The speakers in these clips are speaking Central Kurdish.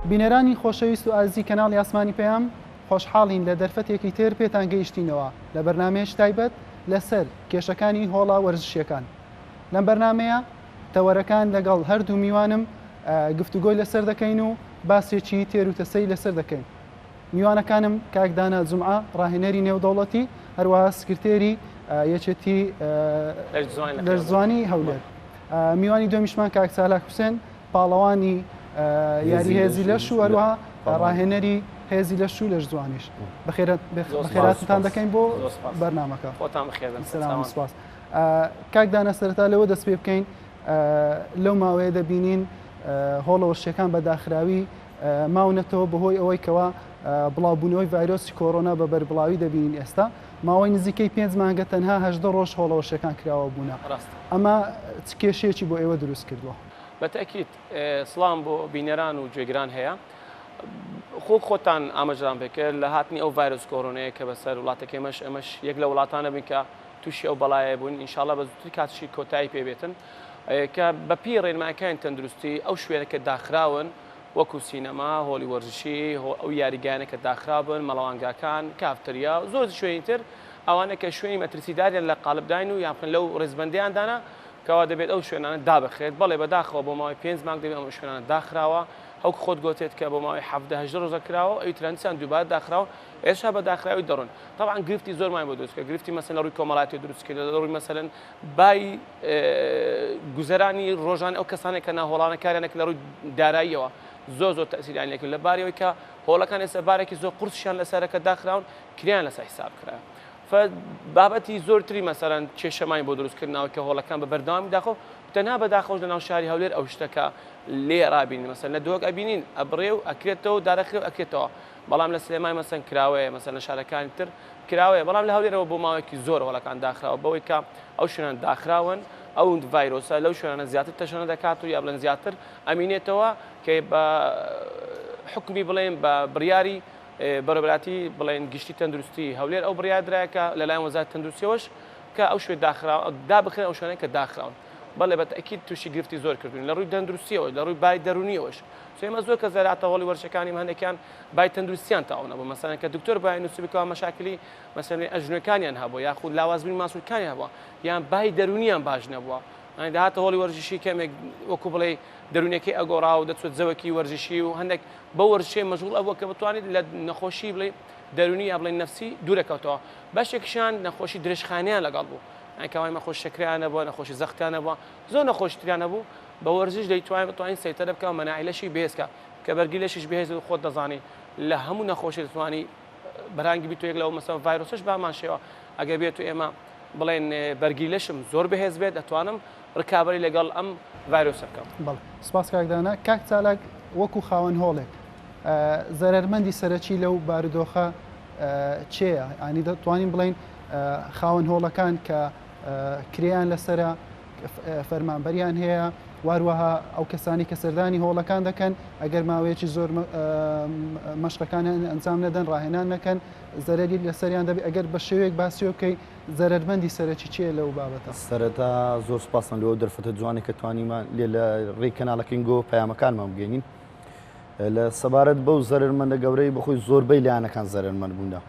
بینەرانی خۆشەویست و ئازیزی کەناڵی ئاسمانی پەیام، خۆشحاڵین لە دەرفەتێکی تر پێتان گەیشتینەوە لە بەرنامەیەکی تایبەت لەسەر کێشەکانی هۆڵە وەرزشیەکان. لەم بەرنامەیە تەوەرەکان لەگەڵ هەردوو میوانم گفتوگۆی لەسەر دەکەین و باسێکی تێر و تەسەی لەسەر دەکەین. میوانەکانم کاک دانا جومعە ڕاهێنەری نێودەوڵەتی هەروەها سکرتێری یەکێتی لەشجوانی هەولێر. میوانی دووەمیشمان کاک چالاک حوسێن پاڵەوانی یاری هێزی لەش و هەروەها ڕاهێنەری هێزی لەش و لەشجوانیش. بەخێراتتان دەکەین بۆ بەرنامەکە. خۆتان بەخێربن. سەلام سپاس. کاک دانا سەرەتا لەوە دەست پێ بکەین لەو ماوەیە دەبینین هۆڵە وەرزشیەکان بە داخراوی ماونەتەوە بەهۆی ئەوەی کەوا بڵاوبوونەوەی ڤایرۆسی کۆرۆنا بە بەربڵاوی دەبینین ئێستا ماوەی نزیکەی پێنج مانگە تەنها 18 ڕۆژ هۆڵە وەرزشیەکان کراوە بوونە ئەمە چ کێشەیەکی بۆ ئێوە دروست کردووە؟ بە تەئکید سڵام بۆ بینەران و گوێگران هەیە. خۆ خۆتان ئاماژەتان پێکرد لە هاتنی ئەو ڤایرۆس کۆرۆنەیە کە بەسەر وڵاتەکەی ئێمەش ئێمەش یەک لە وڵاتانە بووین کە تووشی ئەو بەڵایە بوون ئینشاڵڵا بە زووترین کاتشی کۆتایی پێ بێتن کە بەپێی ڕێنمایەکانی تەندروستی ئەو شوێنە کە داخراون وەکو سینەما هۆڵی وەرزشی ئەو یاریگایانە کە داخرابن مەڵەوانگاکان کافتریا زۆر شوێنی تر ئەوانە کە شوێنی مەترسیداریان لە قالبداین و یان لەو ڕێزبەندیان دانا کەوا دەبێت ئەو شوێنانە دابخرێت بەڵێ بەداخەوە بۆ ماوەی پێنج مانگ دەبێت ئەم شوێنانە داخراوە هەوک خۆت گۆتێت کە بۆ ماوەی 17 18 ڕۆژە کراوە ئەوی ترەنسیان دووبارە داخراوە ئێستا بە داخراوی دەڕۆن تەبعەن گرفتی زۆرمان بۆ دروست کرد گرفتی مەسەلەن لە ڕووی کۆمەڵایەتی دروست کرد لە ڕووی مەسەلەن بای گوزەرانی ڕۆژان ئەو کەسانێک کە ناهۆڵانە کاریانە لە ڕووی داراییەوە زۆر زۆر تەسیریان لێکرد لە بارەوەی کە هۆڵەکان ئێستا بارێکی زۆر قورسیان لەسەرە کە داخراون کریان لەسەر حساب کرا بابەتی زۆرتری مەسەرەن کێشەمانی بۆ دروستکردنەوە کە هۆڵەکان بە بەردەوامی داخۆ تەنها بەداخەوەش لە ناو شاری هەولێر ئەو شتەکە لێ ڕابینین مەسەن لە دۆک ئەبینین ئەبڕێ و ئەکرێتەوە دارەخرێ و ئەکرێتەوە بەڵام لە سلێمانی مەسەن کراوەیە مەسەن لە شارەکانی تر کراوەیە بەڵام لە هەولێرەوە بۆ ماوەیەکی زۆر هۆڵەکان داخراوە بەوەی کە ئەو شوێنان داخراون ئەو ڤایرۆسە لەو شوێنانە زیاتر تەشەنە دەکات و یا بڵێن زیاتر ئەمینێتەوە کە بە حکومی بڵێن بە بڕیاری بەڕێوەبەراتی بڵێن گشتی تەندروستی هەولێر ئەو بڕیار درایە کە لەلایەن وەزارەتی تەندروستیەوەش کە ئەو شوێن داخراوە دابخرێن ئەو شوێنە کە داخراون بەڵێ بە تەئکید تووشی گرفتی زۆر کردوین لە ڕووی تەندروستیەوە لە ڕووی باری دەروونیەوەش ئێمە زۆر کەس دەراتە هۆڵی وەرزشەکانی هەندێکیان بای تەندروستیان تەواو نەبوو مەسەلەن کە دکتۆر بای نووسیبی کەوا مەشاکلی مەسەلەن ئەژنۆکانیان هەبوو یاخود لاوازبوونی ماسولکانیان هەبووە یان بای دەروونیان باش نەبووە یانی دەهاتە هۆڵی وەرزشی کەمێک وەکو بڵێ دەروونەکەی ئەگۆڕا و دەچوە جەوەکی وەرزشی و هەندێک بە وەرزشی مەشغوڵ ئەبووە کە بتوانێت لە نەخۆشی بڵێ دەروونی یا بڵێ نەفسی دوورەکەوتەوە بەشێکیشیان نەخۆشی درێژخایەنیان لەگەڵ بوو یان کەوای نەخۆشی شەکرەیان هەبووە نەخۆشی زەختیان هەبووە زۆر نەخۆشی تریان هەبوو بە وەرزش دەیتوانین بتوانین سەیتەرە بکە و مەناعی لەشی بەهێز کە کە بەرگری لەشیش بەهێز بێت خۆت دەزانی لە هەموو نەخۆشی دەتوانی بەرانگی بیت یەک لەو مەسەلەن ڤایرۆسەش بە هەمان شێوە ئەگەر بێت و ئێمە بڵێن بەرگری لەشم زۆر بەهێز بێت دەتوانم ڕکابەری لەگەڵ ئەم ڤایرۆسە بکەم. بەڵێ سپاس کاک دانا. کاک چالاک وەکو خاوەن هۆڵێک زەرەرمەندی سەرەکی لەو بارودۆخە چێیە؟ یانی دەتوانین بڵێین خاوەن هۆڵەکان کە کرێیان لەسەرە فەرمانبەریان هەیە واروەها ئەو کەسانی کە سەردانی هۆڵەکان دەکەن ئەگەر ماوەیەکی زۆر مەشقەکانیان ئەنجام نەدەن ڕاهێنان نەکەن زەرەری لەسەریان دەبێت ئەگەر بە شێوەیەک باسیەوە بکەی زەرەرمەندی سەرەکی چییە لەو بابەتە؟ سەرەتا زۆر سوپاستان لۆ ئەو دەرفەتە جوانەی کە توانیمان لێ لە ڕێی کەناڵەکەین گۆ پەیامەکانمان بگەینین لە سەبارەت بەو زەرەرمەندە گەورەی بەخۆی زۆربەی لایەنەکان زەرەرمەند بوونە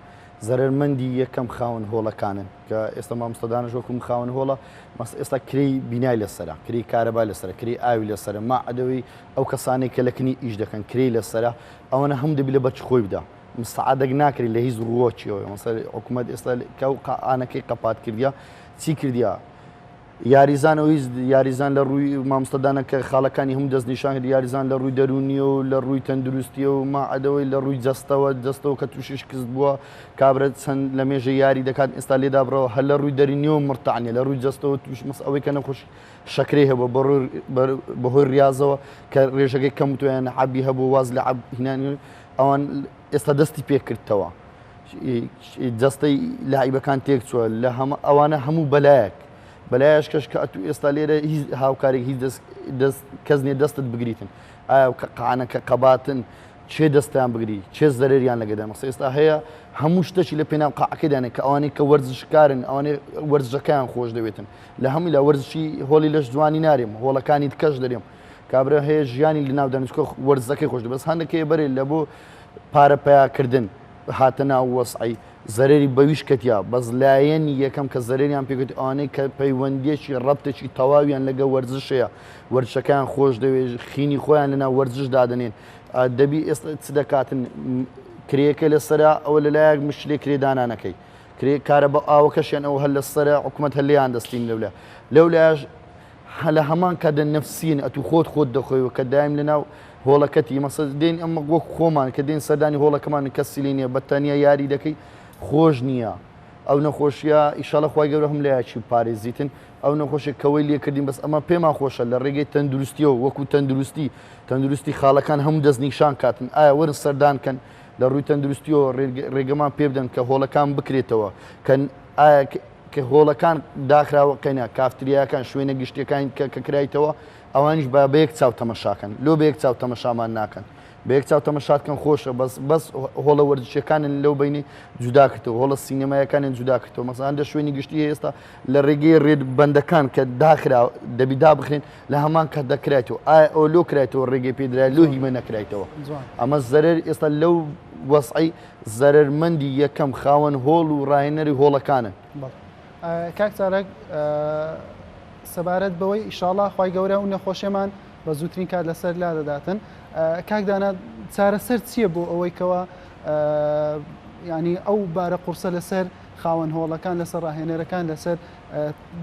زەرەرمەندی یەکەم خاوەن هۆڵەکانن کە ئێستا مامۆستا دانش وەکوم خاوەن هۆڵە مەس ئێستا کرێی بینای لەسەرە کرێی کارەبای لەسەرە کرێی ئاوی لەسەرە ما عەدەوەی ئەو کەسانەی کە لە کنی ئیش دەکەن کرێی لەسەرە ئەوەنە هەموو دەبی لە بەرچ خۆی بدا مستعدێک ناکرێت لە هیچ ڕووەکیەوە مەسەر حکوومەت ئێستا کە و قانەکەی قەپات کردیا چی کردیا یاریزان و هیچ یاریزان لە ڕووی مامۆستا دانا کە خاڵەکانی هەموو دەستنیشان کرد یاریزان لە ڕووی دەروونیە و لە ڕووی تەندروستیە و ماعەدەوەی لە ڕووی جەستەوە جەستەوە کە تووشی شکست بووە کابرا چەند لە مێژە یاری دەکات ئێستا لێدا بڕەوە هەر لە ڕووی دەرونیەوە مرتاح نیە لە ڕووی جەستەوە تووش مس ئەوەی کە نەخۆشی شەکرەی هەبوو بەهۆی ڕیاضەوە کە ڕێژەکەی کەم تویان عەبی هەبوو واز لە عەب هینانی ئەوان ئێستا دەستی پێکردەوە جەستەی لاعیبەکان تێکچووە لە هەمە ئەوانە هەموو بەلایەک بەلایەش کەش کە ئەتو ئێستا لێرە هیچ هاوکارێک هیچ دەست دەست کەس نیە دەستت بگریتن ئایا کە قانەکە قەباتن چێ دەستیان بگری چێ زەرەریان لەگەدە مەسە ئێستا هەیە هەموو شتەکی لە پێناو قاعەکەدانێ کە ئەوانەی کە وەرزشکارن ئەوانەی وەرزشەکەیان خۆش دەوێتن لە هەمووی لە وەرزشی هۆڵی لەش جوانی نارێم هۆڵەکانی کەش دەرێم. کابرا هەیە ژیانی لەناو دەنوچکە وەرزەکەی خۆش بەس هەندێک هەیە بەرێ لە بۆ پارە پەیاکردن هاتە ناو وەسعی زەرەری بەویش کەتیا بەس لایەنی یەکەم کە زەرەریان پێکەوت ئەوانەی کە پەیوەندیەکی ڕەبتێکی تەواویان لەگە وەرزش هەیە وەرزشەکەیان خۆش دەوێت خینی خۆیان لەناو وەرزش دادەنێن دەبی ئێستا چ دەکاتن کرێیەکە لەسرە ئەوە لەلایەک مشلێ کرێ دانانەکەی کرێ کارە بە ئاوەکەشیان ئەو هەر لەسرە حکومەت هەر لێیان دەستین لەولا لەولاش لە هەمان کاتدا نەفسین ئەتوو خۆت خۆت دەخۆیەوە کە دایم لەناو هۆڵەکەتی مەسە دێن ئەمە وەک خۆمان کە دێن سەردانی هۆڵەکەمان کەسی لێ نییە بە تەنیا یاری دەکەی خۆش نییە ئەو نەخۆشیە ئیشاڵە خوای گەورە هەم لایەکی پارێزیتن ئەو نەخۆشی کەوەی لێکردین بەس ئەمە پێمان خۆشە لە ڕێگەی تەندروستیەوە وەکو تەندروستی تەندروستی خاڵەکان هەموو دەست نیشان کاتن ئایا وەرن سەردان کەن لە ڕووی تەندروستیەوە ڕێگەمان پێ بدەن کە هۆڵەکان بکرێتەوە کە ئایا کە هۆڵەکان داخراوە قەینا کافتریاکان شوێنە گشتیەکان کە کە کرایتەوە ئەوانیش با بە یەک چاو تەمەشاکەن لۆ بە یەک چاو تەمەشامان ناکەن بە یەک چاو تەمەشات کەن خۆشە بەس بەس هۆڵە وەرزشیەکانن لەو بینی جودا کردەوە هۆڵە سینەمایەکانیان جودا کردەوە مەسەلەن هەندێک شوێنی گشتی هەیە ئێستا لە ڕێگەی ڕێد بەندەکان کە داخرا دەبی دابخرێن لە هەمان کات دەکرایتەوە ئایا ئەوە لۆ کرایتەوە ڕێگەی پێدرا لۆ هیمە نەکرایتەوە ئەمە زەرەر ئێستا لەو وەزعی زەرەرمەندی یەکەم خاوەن هۆڵ و ڕاهێنەری هۆڵەکانن. کاک چالاک سەبارەت بەوەی ئیشاڵا خوای گەورە ئەو نەخۆشیەمان بە زووترین کات لەسەر لادەداتن کاک دانا چارەسەر چییە بۆ ئەوەی کەوا ینی ئەو بارە قورسە لەسەر خاوەن هۆڵەکان لەسەر ڕاهێنەرەکان لەسەر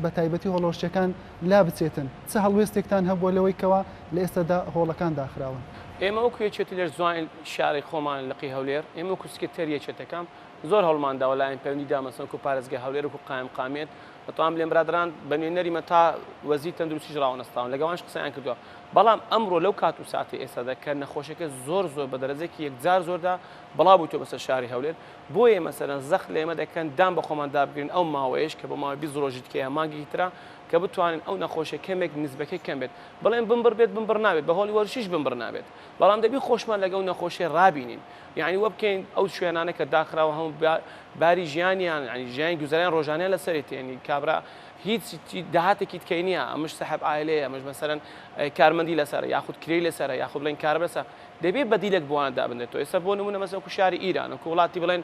بە تایبەتی هۆڵۆشتەکان لا بچێتن چ هەڵوێستێکتان هەبووە لەوەی کەوا لە ئێستادا هۆڵەکان داخراون؟ ئێمە وەکو یەکێتی لەشجوانی شاری خۆمان لقی هەولێر، ئێمە وەکو سکرتێری یەکێتەکەم زۆر هەوڵمان داوە لایەن پەیوەندی دا مەسەلەن وەکو پارێزگای هەولێر وەکو قایمقامیەت دەتوانم بلێم برادەران بە نوێنەری مە تا وەزیر تەندروستیش ڕاونەستاون لەگەڵانش قسەیان کردووە بەڵام ئەمڕۆ لەو کات و ساتەی ئێستادا کە نەخۆشەکە زۆر زۆر بە دەرەجەکی یەکجار زۆردا بڵاو بوویتەوە بەسەر شاری هەولێر بۆیە مەسەلەن زەخت لە ئێمە دەکەن دان بە خۆمان دابگرین ئەو ماوەیەش کە بۆ ماوەی 20 ڕۆژی دیکە یا مانگێکی ترە کە بتوانین ئەو نەخۆشیە کەمێک نسبەکەی کەم بێت بڵێن بنبڕ بێت بنبڕ نابێت بە هۆڵی وەرزشیش بنبڕ نابێت بەڵام دەبی خۆشمان لەگەڵ نەخۆشیە ڕابینین یعنی وە بکەین ئەو شوێنانە کە داخراوە هەموو باری ژیانیان یعنی ژیانی گوزەران ڕۆژانیان لەسەری تێنی کابرا هیچ داهاتێکی تکەی نییە ئەمش سەحب عایلەیە ئەمەش مەسەرەن کارمەندی لەسەر یاخود کرێی لەسەر یاخود بڵێن کارە بەسە دەبێت بەدیلێک بۆیان دابنرێتەوە ئێستا بۆ نمونە مەسەلەن وەکو شاری ئیران وەکو وڵاتی بڵێن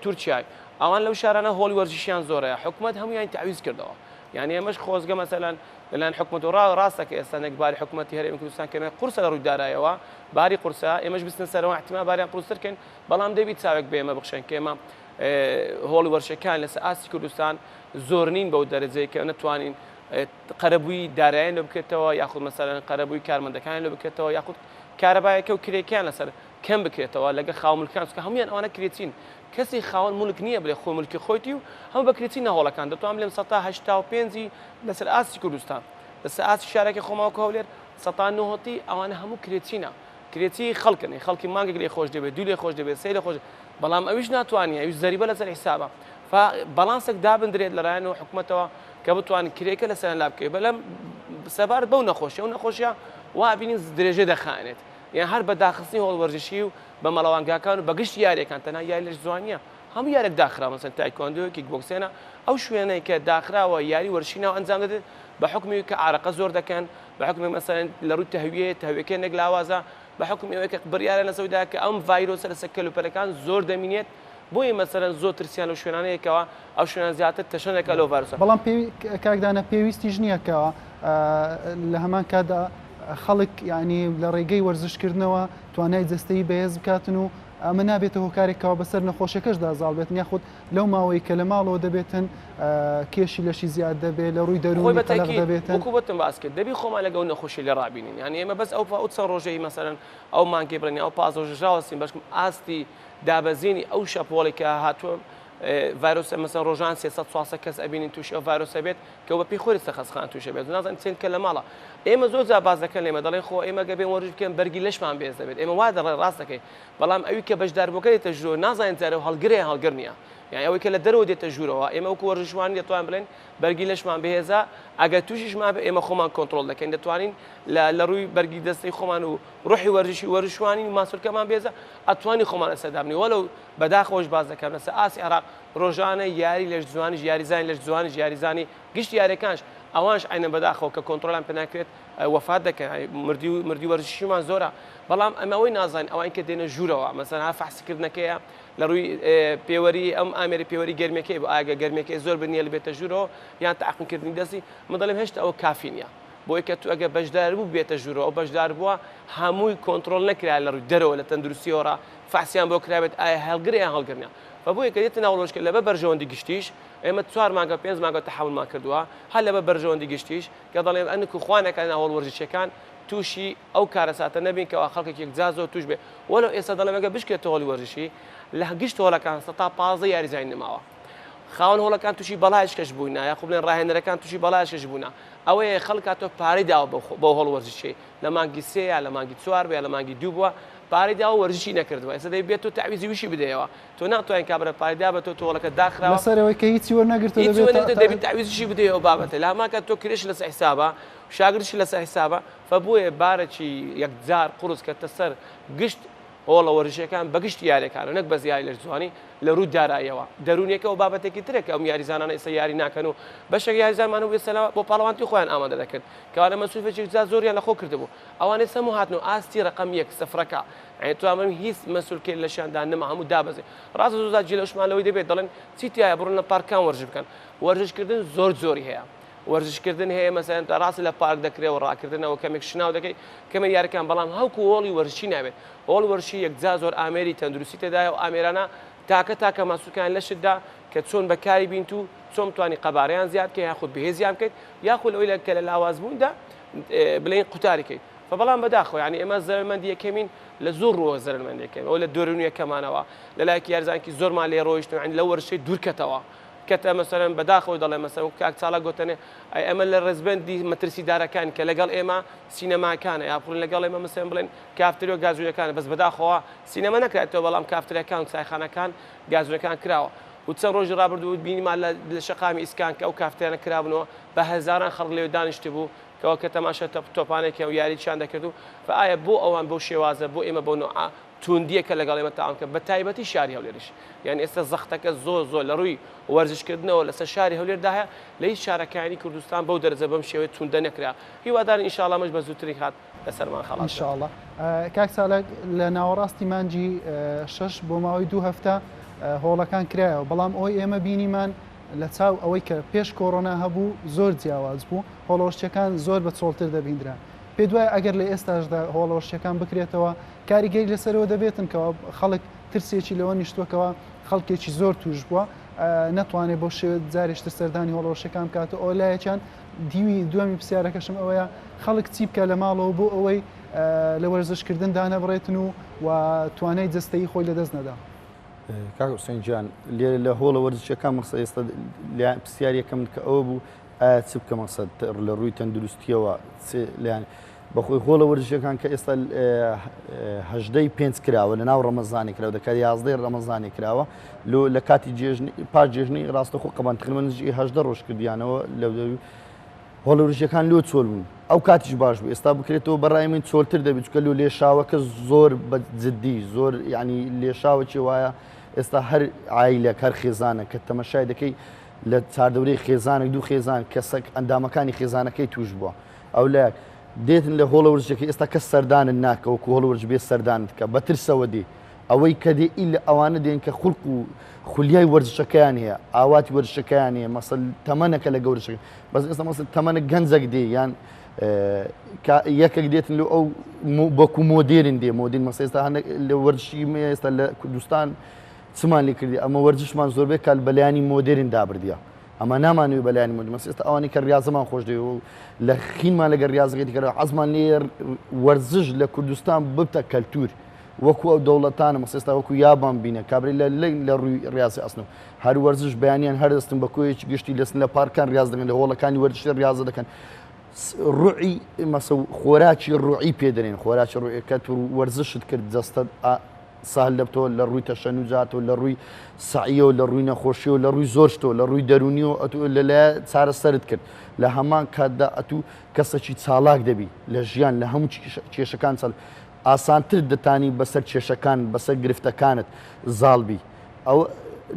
تورکیای ئەوان لەو شارانە هۆڵی وەرزشیان زۆرە حکومەت هەمویان تەعویز کردەوە یعنی ئێمەش خۆزگە مەسەلەن لەلایەن حکومەت و ڕاستە کە ئێستا نەک باری حکومەتی هەرێمی کوردستان کەمێک قورسە لە ڕووی دارایەوە باری قورسە ئێمەش بستن سەرەوە احتمال باریان قورستر کەین بەڵام دەبی چاوێک بە ئێمە بخشێن کە ئێمە هۆڵی وەرزشەکان لەسەر ئاستی کوردستان زۆر نین بەو دەرەجەی کە نەتوانین قەرەبووی دارایان لۆ بکرێتەوە یاخود مەسەلەن قەرەبووی کارمەندەکانیان لۆ بکرێتەوە یاخود کارەبایەکە و کرێکیان لەسەر کەم بکرێتەوە لەگە خاوەن ملکان چونکە هەمویان ئەوانە کرێچین کەسی خاوەن ملک نییە بڵێ خۆی ملکی خۆیتی و هەموو بە کرێچی نەهۆڵەکان دەتوانم بلێم سەتا 85 لەسەر ئاستی کوردستان لەسەر ئاستی شارەکەی خۆمان وەکو هەولێر سەتا نۆهەتی ئەوانە هەموو کرێچینە کرێچی خەڵکن خەڵکی مانگێک لێ خۆش دەبێت دوو لێ خۆش دەبێت سێ لێ خۆش بەڵام ئەویش ناتوانانی ئەویش زەریبە لەسەر حیسابە فا باڵانسێک دابندرێت لەلایەن و حکومەتەوە کە بتوانن کرێکە لەسەر لا بکەوێت بەلەم سەبارەت بەو نەخۆشی ئەو نەخۆشیە وا بینین درێژە دەخایەنێت یان هەر بە داخستنی هۆڵ وەرزشی و بە مەڵەوانگاکان و بە گشت یاریەکان تەنها یاری لەش جوان نییە هەموو یارێک داخرا مەسەن تایکواندۆ کیک بۆکسێنە ئەو شوێنەی کە داخراوە یاری وەرزشی ناو ئەنجام دەدرێت بە حکومی کە ئارەقە زۆر دەکەن بە حکومی مەسەن لە ڕووی تەهویە تەهویەکە نەک لاوازە بە حکومی ئەوەی کە بڕیارە لەسەودا کە ئەم ڤایرۆسە لەسەر کەلوپەلەکان زۆر دەمینێت بۆیە مەسەلەن زۆر ترسیان لەو شوێنانەیە کەوا ئەو شوێنان زیاتر تەشەنە دەکات لەو ڤایرۆسە. بەڵام کاک دانا پێویستیش نییە کە لە هەمان کاتدا خەڵک یانی لە ڕێگەی وەرزشکردنەوە توانای جەستەیی بەهێز بکاتن و ئەمە نابێتە هۆکارێک کەوا بەسەر نەخۆشیەکەشدا زاڵ بێتن یاخود لەو ماوەی کە لە ماڵەوە دەبێتن کێشی لەشی زیاد دەبێت لە ڕووی خۆی دەروونی بە قەلەق تەئکید دەبێتن. وەکوو بۆتم باس کرد دەبی خۆمان لەگەڵ نەخۆشی لێ ڕابینین یانی ئێمە بەس ئەو ئەو چەند ڕۆژەی مەسەلەن ئەو مانگەی بڵێن یا ئەو 15 ڕۆژە ژاوەستین بەشکم ئاستی دابەزینی ئەو شەپۆڵی کە هاتووە ڤایرۆسە مەسەن ڕۆژان 300 400 کەس ئەبینین تووشی ئەو ڤایرۆسە بێت کە بە پێی خۆی خەستەخانە تووشە بێت نازانین چەند کە لە ماڵە ئێمە زۆر جار باس دەکەن لێمە دەڵێن خۆ ئێمە گە بێن وەرزش بکەن بەرگی لەشمان بێز دەبێت ئێمە وا دەڵێن ڕاست دەکەین بەڵام ئەوی کە بەشداربووەکە دێتە ژوورەوە نازانین جارێ هەڵگرە یان هەڵگر نییە یان ئەوەی کە لە دەرەوە دێتە ژوورەوە ئێمە وەکو وەرزشوانی دەتوانین بڵێن بەرگی لەشمان بەهێزە ئەگەر تووشیشمان بێ ئێمە خۆمان کۆنتڕۆڵ دەکەین دەتوانین لە ڕووی بەرگی دەستەی خۆمان و ڕۆحی وەرزشی وەرزشوانی و ماسولکەمان بێزە ئەتوانی خۆمان لەسەر دابنێین وەلەو بەداخەوەش باس دەکەم لەسەر ئاستی عێراق ڕۆژانە یاری لەشجوانیش یاریزانی لەشجوانیش یاریزانی گشت یاریەکانش ئەوانش عەینەن بەداخەوە کە کۆنتڕۆڵیان پێ ناکرێت وەفات دەکەن یانی مردی و مردی وەرزشیمان زۆرە بەڵام ئەمە ئەوەی نازانین ئەوان کە دێنە ژوورەوە مەسەن ها فەحسکردنەکەیە لە ڕووی پێوەری ئەم ئامێری پێوەری گەرمیەکەی بۆ ئاگە گەرمیەکەی زۆر بنیە لە بێتە ژوورەوە یان تەعقیمکردنی دەستی من دەڵێم هێشتا ئەوە کافی نییە بۆی کە تو ئەگە بەشدار بوو بێتە ژوورەوە ئەو بەشدار بووە هەمووی کۆنتڕۆڵ نەکرا لە ڕووی دەرەوە لە تەندروستیەوە ڕا فەحسیان بۆ کرابێت ئایا هەڵگرە یان هەڵگر نییە فە بۆیە کە دێتە ناو ڵۆژکە لەبەر بەرژەوەندی گشتیش ئێمە چوار مانگە پێنج مانگە تەحەمولمان کردووە هەر لەبەر بەرژەوەندی گشتیش کە دەڵێم ئەنک و خوانەکە ناو هۆڵ وەرزشیەکان تووشی ئەو کارەساتە نەبین کەوا خەڵکێکی یەکجار زۆر تووش بێ وەلو ئێستا دەڵێم ئەگەر بشکێتە هۆڵی وەرزشی لە گشت هۆڵەکان 15% یاریزانی نەماوە خاوەن هۆڵەکان تووشی بەڵایش کەش بووینە یاخود بڵێن ڕاهێنەرەکان تووشی بەڵایش کەش بوونە ئەوەیە خەڵک هاتۆ پارەی داوە بۆ هۆڵ وەرزشی لە مانگی سێ یا لە مانگی چوار بوو یا لە مانگی دوو بووە پارەی داوە وەرزشی نەکردووە ئێستا دەبێت تۆ تەعویزی ویشی بدەیەوە تۆ ناتوانین کابرا پارەی دا بە تۆ تۆ هۆڵەکە داخراوە لەسەر ئەوەی کە هیچی وەرنەگرتووە هیچی دەبێت وەرنەگرتووە دەبێت تەعویزیشی بدەیەوە بابەتە لە هەمان کات تۆ کرێش لەسەر حیسابە شاگردیش لەسەر حیسابە فبۆیە بارێکی یەکجار قورس کەتە سەر گشت هۆڵە وەرزشیەکان بە گشتی یاریەکان نەک بەس یاری لەشجوانی لە رووی داراییەوە دەروونیەکەوە بابەتێکی ترە کە ئەم یاریزانانە ئێستا یاری ناکەن و بەشێک یاریزانمان هەبوو ئێستا بۆ پاڵەوانتی خۆیان ئامادە دەکرد کەوانە مەسروفێکی یەکجار زۆریان لەخۆ کردبوو ئەوان ئێستا هەموو هاتن و ئاستی رەقەم یەک سفرەکە یانی تۆ ئەمە هیچ مەسولکەی لەشیاندا نەما هەموو دابەزێ ڕاستە زۆر جار جلەشمان لەوەی دەبێت دەڵێن چی تایە بڕۆن لە پارکان وەرزش بکەن وەرزشکردن زۆر زۆری هەیە وەرزشکردن هەیە مەسەلەن ڕاستە لە پارک دەکرێ و ڕاکردنەوە کەمێک شناو دەکەی کەمێک یاریەکان بەڵام هەوکو هۆڵی وەرزشی نابێت هۆڵ وەرزشی یەکجار زۆر ئامێری تەندروستی تێدایە و ئامێرانە تاکە تاکە ماسولکان لەشتدا کە چۆن بەکاری بینت و چۆن بتوانی قەبارەیان زیاد بکەیت یاخود بەهێزیان بکەیت یاخود لەوەی کە لە لاوازبووندا بلین قوتاری کەیت فبەڵام بەداخەوە یانی ئێمە زەرەرمەندی یەکەمین لە زۆر ڕووەوە زەرەرمەندی یەکەمین ئەوە لە دەروونیەکەمانەوە لە لایەکی یارزانکی زۆرمان لێ ڕۆیشتن یانی لەو وەرزشەی دوورکەتەوە کەتە مەسەلەن بەداخەوە دەڵێ مەسەلەن وەک کاک چالاک گۆتەنێ ئەی ئەمە لە ڕێزبەندی مەترسیدارەکان کە لەگەڵ ئێمە سینەماکانە یا بڵێن لەگەڵ ئێمە مەسەلەن بڵێن کافتریۆ گازوونەکانە بەس بەداخەوە سینەما نەکرایەتەوە بەڵام کافتریاکان و چایخانەکان گازوونەکان کراوە و چەند ڕۆژی ڕابردوو بینیمان لە شەقامی ئیسکان کە ئەو کافتریانە کرابوونەوە بە هەزاران خەڵک لەوێ دانیشتبوو کەوا کە تەماشای تەپ تۆپانێکیان و یارییان دەکرد و فە ئایا بۆ ئەوان بەو شێوازە بۆ ئێمە بەو نەوعە توندییە کە لەگەڵ ئێمە تەعامول کە بە تایبەتی شاری هەولێریش یانی ئێستا زەختەکە زۆر زۆر لە ڕووی وەرزش کردنەوە لەسەر شاری هەولێردا هەیە لە هیچ شارەکانی کوردستان بەو دەرەجە بەم شێوەیە توندە نەکرا هیوادارین ان شاء اللە ئەمەش بە زووترین کات لەسەرمان خەڵاس بێت. ان شاء اللە کاک چالاک لە ناوەڕاستی مانگی شەش بۆ ماوەی دوو هەفتە هۆڵەکان کرایەوە بەڵام ئەوەی ئێمە بینیمان لە چاو ئەوەی کە پێش کۆرۆنا هەبوو زۆر جیاواز بوو، هۆڵەوەرشیەکان زۆر بە چۆڵتر دەبیندران. پێت وایە ئەگەر لە ئێستاشدا هۆڵەوەرشیەکان بکرێتەوە کاریگەری لەسەرەوە دەبێتن کەوا خەڵک ترسێکی لەوە نیشتووە کەوا خەڵکێکی زۆر توش بووە نەتوانێت بەو شێوە جارێشتر سەردانی هۆڵەوەرشیەکان بکات و ئەوە لایەکیان دیوی دووەمی پرسیارەکەشم ئەوەیە خەڵک چی بکە لە ماڵەوە بۆ ئەوەی لە وەرزشکردن دانەبڕێتن و و توانای جەستەیی خۆی لەدەست نەدا. کاک حوسێن گیان لێرە لە هۆڵە وەرزشیەکان مەقسەد ئێستا پرسیار یەکەم کە ئەوە بوو ئایا چ بکە مەقسەد لە ڕووی تەندروستیەوە لیان بەخۆی هۆڵە وەرزشیەکان کە ئێستا هەژدەی پێنج کراوە لە ناو ڕەمەزانی کراوە دەکات یازدەی ڕەمەزانی کراوە لۆ لە کاتی جێژنی پاش جێژنی ڕاستەخۆ قەبان تقریبا نزیکی هەژدە ڕۆژ کردیانەوە لە هۆڵە وەرزشیەکان لۆ چۆل بوون ئەو کاتیش باش بوو ئێستا بکرێتەوە بەڕای من چۆلتر دەبێت چونکە لۆ لێشاوەکە زۆر بە جدی زۆر یعنی لێشاوەکی وایە ئێستا هەر عایلەک هەر خێزانە کە تەمەشای دەکەی لە چاردەورەی خێزانێک دوو خێزان کەسەک ئەندامەکانی خێزانەکەی توش بووە ئەو لایەک دێتن لە هۆڵە وەرزشەکە ئێستا کەس سەردانت ناکە وەکو هۆڵ وەرزش بێ سەردانت کە بە ترسەوە دێ ئەوەی کە دێ ئیلا ئەوانە دێن کە خولق و خولیای وەرزشەکەیان هەیە ئاواتی وەرزشەکەیان هەیە مەسەل تەمەنەکە لە گەورەشەکە بەس ئێستا مەسەل تەمەنە گەنجەک دێ یان یەکێک دێتن لە ئەو بەکو مۆدێرن دێ مۆدین مەسە ئێستا هەندێک لە وەرزشی ئێستا لە کوردستان چمان لێ کردی ئەمە وەرزشمان زۆربەی کات بەلایانی مۆدێرن دابردیە ئەمە نامانوێ بەلایانی مۆدێرن مەسە ئێستا ئەوانەی کە ریاضەمان خۆش دەوێ و لە خینمان لەگەر ریاضەکەی دیکە حەزمان لێ وەرزش لە کوردستان ببتە کەلتور وەکو ئەو دەوڵەتانە مەسە ئێستا وەکو یابان بینە کابرای لە لە ڕووی ریاضی ئەسن و هەر وەرزش بەیانیان هەر دەستن بە کۆیەکی گشتی دەستن لە پارکان ریاض دەکەن لە هۆڵەکانی وەرزشی ریاضە دەکەن ڕوعی مەسە خۆراکی ڕوعی پێ دەرێن خۆراکی ڕوعی کە تو وەرزشت کرد جەستەت سەهل دەبتەوە لە ڕووی تەشەنوجاتەوە لە ڕووی سەعیەوە لە ڕووی نەخۆشیەوە لە ڕووی زۆر شتەوە لە ڕووی دەروونیەوە ئەتوو لەلایە چارەسەرت کرد لە هەمان کاتدا ئەتوو کەسەکی چالاک دەبی لە ژیان لە هەموو کێشەکان چاڵ ئاسانتر دەتانی بەسەر کێشەکان بەسەر گرفتەکانت زاڵ بی ئەو.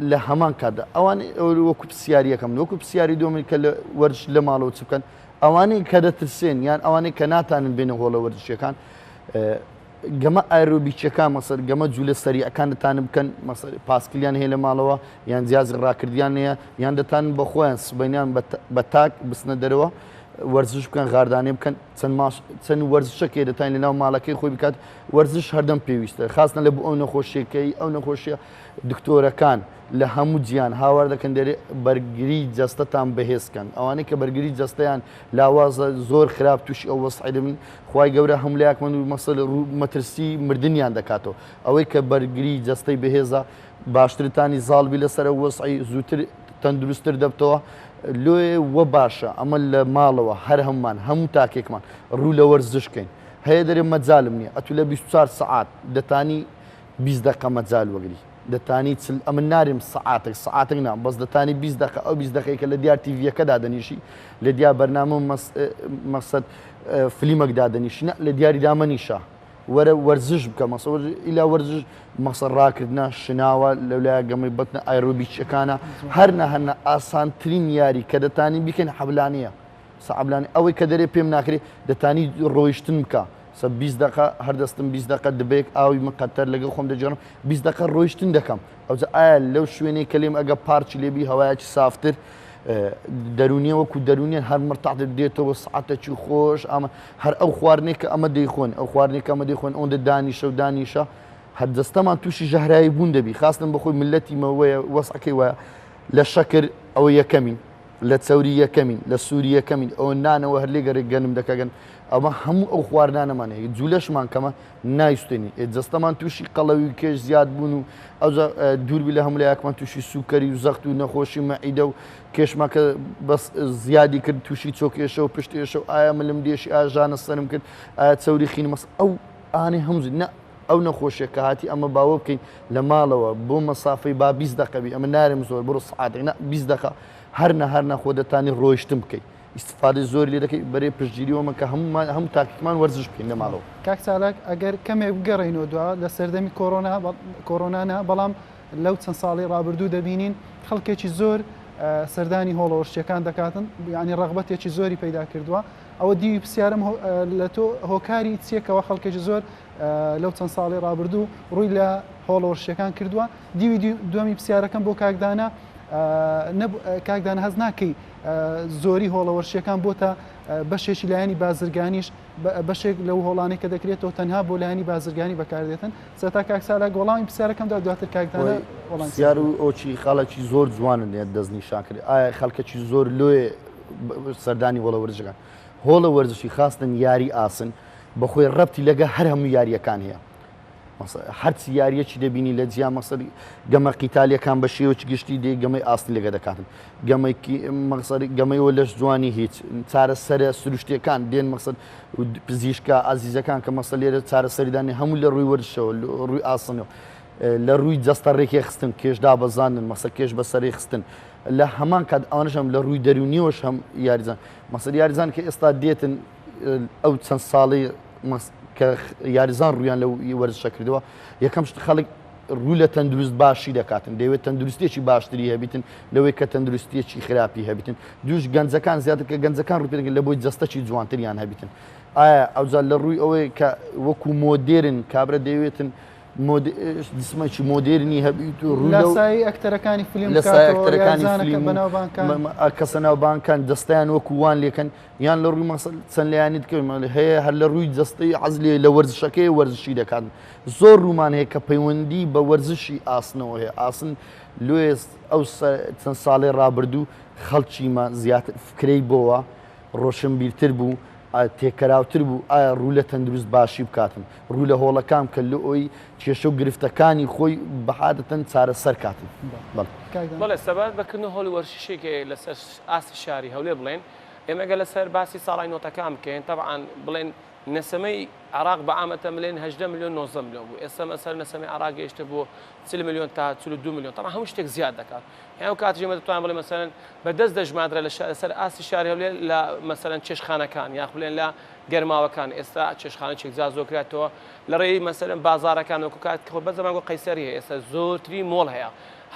لە هەمان کاتدا ئەوان وەکو پرسیاری یەکەم وەکو پرسیاری دووەم کە لە وەرزش لە ماڵەوە چ بکەن ئەوانەی کە دەترسێن یان ئەوانەی کە ناتانن بێنە هۆڵە وەرزشیەکان گەمە ئایرۆبیکیەکان مەسەر گەمە جوولە سەریعەکان دەتانن بکەن مەسەر پاسکلیان هەیە لە ماڵەوە یان جیازی ڕاکردیان هەیە یان دەتانن بە خۆیان سبەینان بە تاک بچنە دەرەوە وەرزش بکەن غاردانێ بکەن چەند ماش چەند وەرزشەکەی دەتوانین لەناو ماڵەکەی خۆی بکات وەرزش هەردەم پێویستە خاستن لە بۆ ئەو نەخۆشیەکەی ئەو نەخۆشیە دکتۆرەکان لە هەموو جیان هاوار دەکەن دەرێ بەرگری جەستەتان بەهێز کەن ئەوانەی کە بەرگری جەستەیان لاوازە زۆر خراپ تووشی ئەو وەسعی دەبن خوای گەورە هەموو لایەکمان و مەسەل ڕوو مەترسی مردنیان دەکاتەوە ئەوەی کە بەرگری جەستەی بەهێزە باشترتانی زاڵبی لەسەر ئەو وەسعی زووتر تەندروستتر دەبتەوە لۆیە وە باشە ئەمە لە ماڵەوە هەر هەمومان هەموو تاکێکمان ڕوو لە وەرزش کەین هەیە دەرێ مەجالم نییە ئەتو لە 24 سەعات دەتانی 20 دقە مەجال وەگری دەتانی چل ئەمن نارێم سەعاتێک سەعاتێک نا بەس دەتانی 20 دقە ئەو 20 دقەی کە لە دیار تیڤیەکە دادەنیشی لە دیار بەرنامە و مەسەد فلیمەک دادەنیشی نا لە دیاری دامەنیشە وەرە وەرزش بکە مەسە ئیلا وەرزش مەسە ڕاکردە شناوە لەولایە گەمەی بەتنە ئایرۆبیچەکانە هەر نە هەرنە ئاسانترین یاری کە دەتانی بیکەن حەبلانیە سەعبلانی ئەوەی کە دەرێ پێم ناکرێ دەتانی ڕۆیشتن بکە سە 20 دقە هەر دەستم 20 دقە دبێک ئاوی مقەتەر لەگەڵ خۆم دەجێڕم 20 دقە ڕۆیشتن دەکەم ئەوجا ئایا لەو شوێنەی کە لێم ئەگە پارکی لێبی هەوایەکی سافتر دەرونیە وەکو دەرونیە هەر مرتاح دێتەوە سعاتێکی خۆش ئەمە هەر ئەو خواردنێک کە ئەمە دەیخۆن ئەو خواردنێک کە ئەمە دەیخۆن ئەوەندە دانیشە و دانیشە هەر جەستەمان تووشی ژەهرایی بوون دەبی خاستن بەخۆی ملەتی مەوەیە وەسعەکەی وایە لە شەکر ئەوە یەکەمین لە چەوری یەکەمین لە سووری یەکەمین ئەوە نانەوە هەر لێگەڕێک گەنم دەکەگەن ئەمە هەموو ئەو خواردنانەمان هەیە جوولەشمان کەمە نایسوتێنی ئێ جەستەمان تووشی قەڵەوی و کێش زیاد بوون و ئەوجا دووربی لە هەموو لایەکمان تووشی سوکەری و زەخت و نەخۆشی مەعیدە و کێشمان کە بەس زیادی کرد تووشی چۆکێشە و پشت ئێشە و ئایا ملم دێشی ئاژانە سەرم کرد ئایا چەوری خین مەس ئەو ئانێ هەموو نە ئەو نەخۆشیە کە هاتی ئەمە باوە بکەین لە ماڵەوە بۆ مەسافەی با 20 دقەبی ئەمە نارم زۆر بڕۆ سعاتێک نە 20 دقە هەر نە هەر نەخۆ دەتانی ڕۆیشتن بکەیت ئیستفادەی زۆری لێ دەکەی بەرێ پشتگیری وەمە کە هەموومان هەموو تاکێکمان وەرزش بکەین لە ماڵەوە. کاک چالاک ئەگەر کەمێک بگەڕێینەوە دوا لە سەردەمی کۆرۆنا کۆرۆنا نا بەڵام لەو چەند ساڵەی ڕابردوو دەبینین خەڵکێکی زۆر سەردانی هۆڵە وەرزشیەکان دەکاتن یعنی ڕەغبەتێکی زۆری پەیدا کردووە ئەوە دیوی پرسیارم لە تۆ هۆکاری چیەکەوە خەڵکێکی زۆر لەو چەند ساڵی ڕابردوو ڕووی لە هۆڵە وەرزشیەکان کردووە دیوی دووەمی پرسیارەکەم بۆ کاکدانە کاکدانە هەست ناکەی زۆری هۆڵە وەرشیەکان بۆتە بەشێکی لایەنی بازرگانیش بەشێک لەو هۆڵانەی کە دەکرێتەوە تەنها بۆ لایەنی بازرگانی بەکاردێتن سەتا کاک سالاک وەڵامی پرسیارەکەم دا دواتر کاک دانا وەڵامی پرسیار و ئۆچی خاڵێکی زۆر جوانن لێت دەستنیشان کرد ئایا خەڵکەکی زۆر لۆیە سەردانی هۆڵە وەرزشەکان هۆڵە وەرزشی خاستن یاری ئاسن بەخۆی ڕەبتی لەگە هەر هەموو یاریەکان هەیە هەرچی یاریەکی دەبینی لە جیا مەسەر گەمە قیتالیەکان بە شێوەکی گشتی دێ گەمەی ئاسن لەگە دەکاتن گەمەی مەسەر گەمەیەوە لەش جوانی هیچ چارەسەرە سروشتیەکان دێن مەسەر پزیشکە ئازیزەکان کە مەسە لێرە چارەسەریدانی هەموو لە ڕووی وەرشەوە ڕووی ئاسنەوە لە ڕووی جەستە ڕێکی خستن کێشدا بەزاندن مەسە کێش بەسەری خستن لە هەمان کات ئەوانشم لە ڕووی دەرونیەوەش هەم یاریزان مەسەر یاریزان کە ئێستا دێتن ئەو چەند ساڵی کە یاریزان ڕوویان لەو وەرزشە کردووە یەکەم شت خەڵک ڕوو لە تەندروست باشی دەکاتن دەیەوێت تەندروستیەکی باشتری هەبیتن لەوەی کە تەندروستیەکی خراپی هەبیتن دووش گەنجەکان زیاتر کە گەنجەکان ڕوو پێ لە بۆی جەستەکی جوانتریان هەبیتن ئایا ئەوجا لە ڕووی ئەوەی کە وەکو مۆدێرن کابرا دەیەوێتن جسمێکی مۆدێرنی هەبیت و ڕوو لاسایی ئەکتەرەکانی فیلم لەسای ئەکتەرەکانی فیلم کەسە ناوبانکان دەستیان وەکو وان لێکەن یان لە ڕووی مەسەل چەند لایەنی دکەوین هەیە هەر لە ڕووی جەستەی عەزلێ لە وەرزشەکەی وەرزشی دەکات زۆر ڕوومان هەیە کە پەیوەندی بە وەرزشی ئاسنەوە هەیە ئاسن لۆیە ئەو چەند ساڵی ڕابردوو خەڵکیمە زیاتر فکرەی بۆوە ڕۆشنبیرتر بوو تێکەراوتر بوو ئایا ڕوو لە تەندروست باشی بکاتن ڕوو لە هۆڵەکان کە لە ئەوی کێشە و گرفتەکانی خۆی بەعادەتەن چارەسەر کاتن بەڵێ سەبارەت بە کردنەوە هۆڵی وەرزشی لەسەر ئاستی شاری هەولێر بڵێن ئێمە گەر لەسەر باسی ساڵای نۆتەکان بکەین تەبعەن بڵێن نەسەمەی عراق بە عامەتە ملێن 18 ملیۆن 19 ملیۆن بوو ئێستا مەسەر نەسەمەی عراق گەیشتە بۆ 40 ملیۆن تا 42 ملیۆن تەبعەن هەموو شتێک زیاد دەکات یان ئەو کاتیش ئێمە دەتوانین بڵێین مەسەلەن بە دەست دەژماردرا لە لەسەر ئاستی شاری هەولێر لە مەسەلەن چێشتخانەکان یاخ بڵێن لە گەرماوەکان ئێستا چێشتخانە چێکجار زۆر کراتەوە لە ڕێی مەسەلەن بازارەکان وەکو کات خۆ بە زەمان گۆ قەیسەری هەیە ئێستا زۆرترین مۆڵ هەیە.